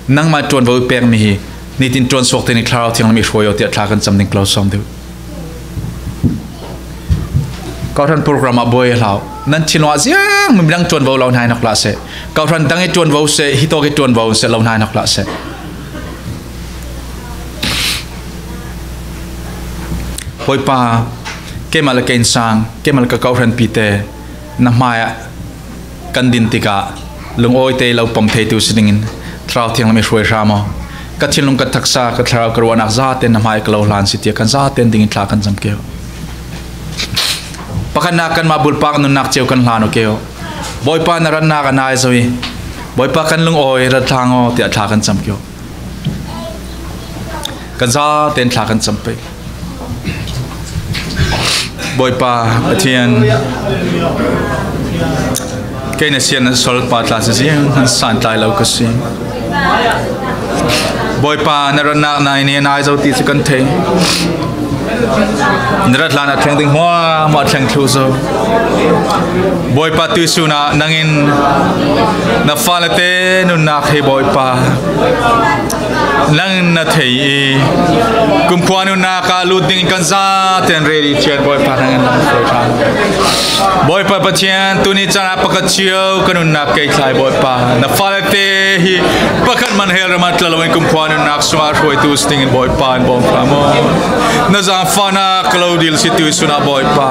Nangmah ṭuanvo i pekmi hi nitin ṭuan suak tein i Thlarau Thianghlim i hruai aw," tiah thla kan cam ding ka lo sawm deuh. Kawhhran program ah buai a hlau. Nan thinlung ah ziang midang ṭuanvo lo hnainawk hlah seh. Kawhhran dang i ṭuanvo seh, hitawk i ṭuanvo seh lo hnainawk hlah seh. Bawipa, keimah le ka innsang, keimah le ka kawhhran pite na hmaiah kan din tikah lungawi te lo pom theitu si dingin Thlarau Thianghlim i hruai hram aw. Ka thinlung, ka taksa, ka thlarau, ka ruahnak zate na hmai ka lo hlan si tiah kan zate dingin thla kan cam keu. Pakhatnak kanmah bulpak nunnak cio kan hlan aw keu. Bawipa na ratnak a nai zo i, Bawipa kan lungawi rat hlang aw tiah thla kan cam keu. Kan zate thla kan cam pei. Bawipa Pathian, kei na siatna sawlpa tla ziazia han santlai lo ka si. Bawipa, na ratnakna in hi a nai zo ti cu kan thei. Na rat hlan a thleng ding hmuahhmuah thleng thluh zo. Bawipa, tuihsun ah nangin na fale te nunnak hi, Bawipa, nang na thei i, kumkhua nunnak ah lut dingin kan zaten ready cian, Bawipa, nangin na thei ṭhan. Bawipa Pathian, tuni caan ah pakhat cio ka nunnak kei thlai, Bawipa, na fale te hi pakhat man hel ram a tla loin kumkhua nunnak sungah hruaitu si dingin, Bawipa, in bawm hram aw. Na zaangfahnak ka lo dil si tuihsun ah, Bawipa.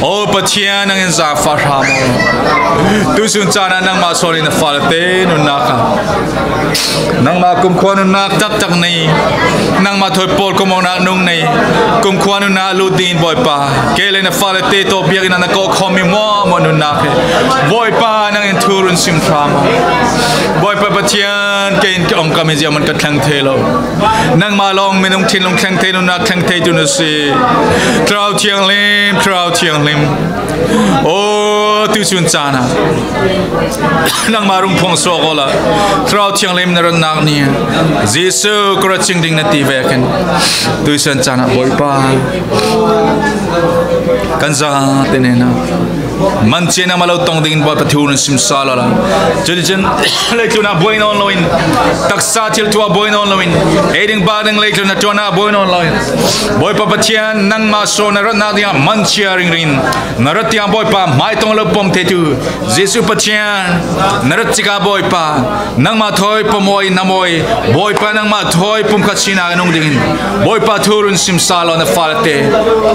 O Pathian, nangin zaangfah hram aw. Tuihsun caan ah nangmah sawn in na fale te nunnak ah nangmah kumkhua nunnak taktak nei, nangmah thawi pawlkom awknak nung nei, kumkhua nunnak lut dingin, Bawipa, kei le na fale te tawh biakinn ah na kawhkhawmmi hmuahhmuah nunnak he, Bawipa, nangin thu run sim hram aw. Bawipa Pathian, kei in ka awng ka mi ziah man ka thleng thei lo. Nangmah lawng minung thinlung thleng thei nunnak thleng thei tu na si. Thlarau Thianghlim, Thlarau Thianghlim. Aw, tuihsun caan ah nangmah rung phuang suak awla, Thlarau Thianghlim na ratnak ni ah Jesuh ka rat cing ding na ti vekin tuihsun caan ah, Bawipa, kan zate nen ah man cian nangmah lo tong dingin, Bawipa, thu run sim sal awla. Cuticun leitlun ah buai nawn loin, taksa thil thu ah buai nawn loin, ei ding bak ding leitlun a ṭuan ah buai nawn loin, Bawipa Pathian, nangmah sawn na ratnak dingah man cia ringring in na rat tiang, Bawipa, hmaitong lo pom theitu Jesuh Pathian, na rat cik ah, Bawipa, nangmah thawi pom aw i nam aw i, Bawipa, nangmah thawi pumkhat sinak a nung dingin, Bawipa, thu run sim sal aw, na fale te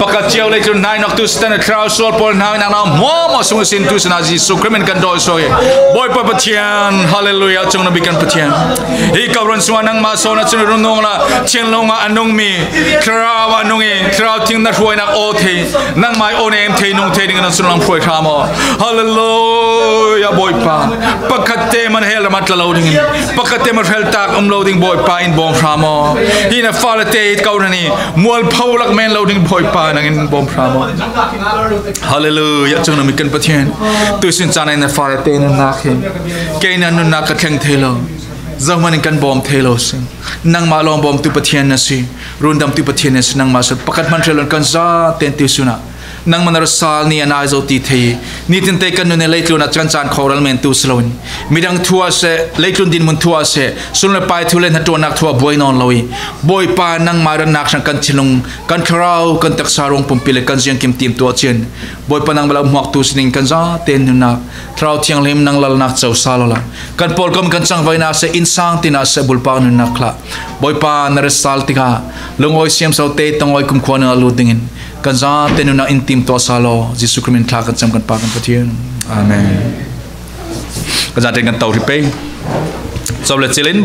pakhat cio leitlun hnaihnawktu Satan a thlarau sual pawl hnainak nau hmuahhmuah sung ihsin tuihsun ah Jesuh Khrih min kan dawi suak hi. Bawipa Pathian, Hallelujah, cungnung bik kan Pathian, hi kawhhran sungah nangmah sawn ah cun run nawn la, thinlung ah a nungmi, thlarau ah a nung i, thlarau thing na hruainak aw thei, nangmah i aw na em thei, nung thei dingin na sunlam hruai hram aw. Hallelujah, Bawipa. Pakhat te man hel ram a tla lo dingin, pakhat te man hreltak um lo ding, Bawipa, in bawm hram aw. Hi na fale te hi kawhhran hi mualpho lak men lo ding, Bawipa, nangin bawm hram aw. Hallelujah, cungnung bik kan Pathian, tuihsun caan ah na fale te nunnak hi kei na nunnak ka thleng thei lo, zohman in kan bawm thei lo si. Nangmah lawng bawmtu Pathian na si, rundamtu Pathian na si, nangmah sawn pakhat hman hrelh loin kan zaten tuihsun ah nangmah na rat sal ni a nai zo ti thei i, nitin te kan nun i leitlun ah kan caan khawh ral mentu si loin, midang thu ah seh, leitlun dinhmun thu ah seh, sum le pai thu le hnaṭuannak thu ah buai nawn lo i, Bawipa, nangmah ratnak hrang kan thinlung, kan thlarau, kan taksa ruang pumpi le kan ziangkim tim tuah cian, Bawipa, nangmah lo hmuaktu si dingin kan zaten nunnak Thlarau Thianghlim nang lalnak co sal awla, kan pawlkom kan cangvaina seh, innsang tinah seh, bulpak nunnak khlah, Bawipa, na rat sal tikah lungawi siamso te, tongawi kumkhua nunah lut dingin kan zate nunah in tim tuah sal aw. Jesuh Khrih min thla kan cam kan Pa kan Pathian. Amen. Kan zate kan to hrih pei. Cawm le cilin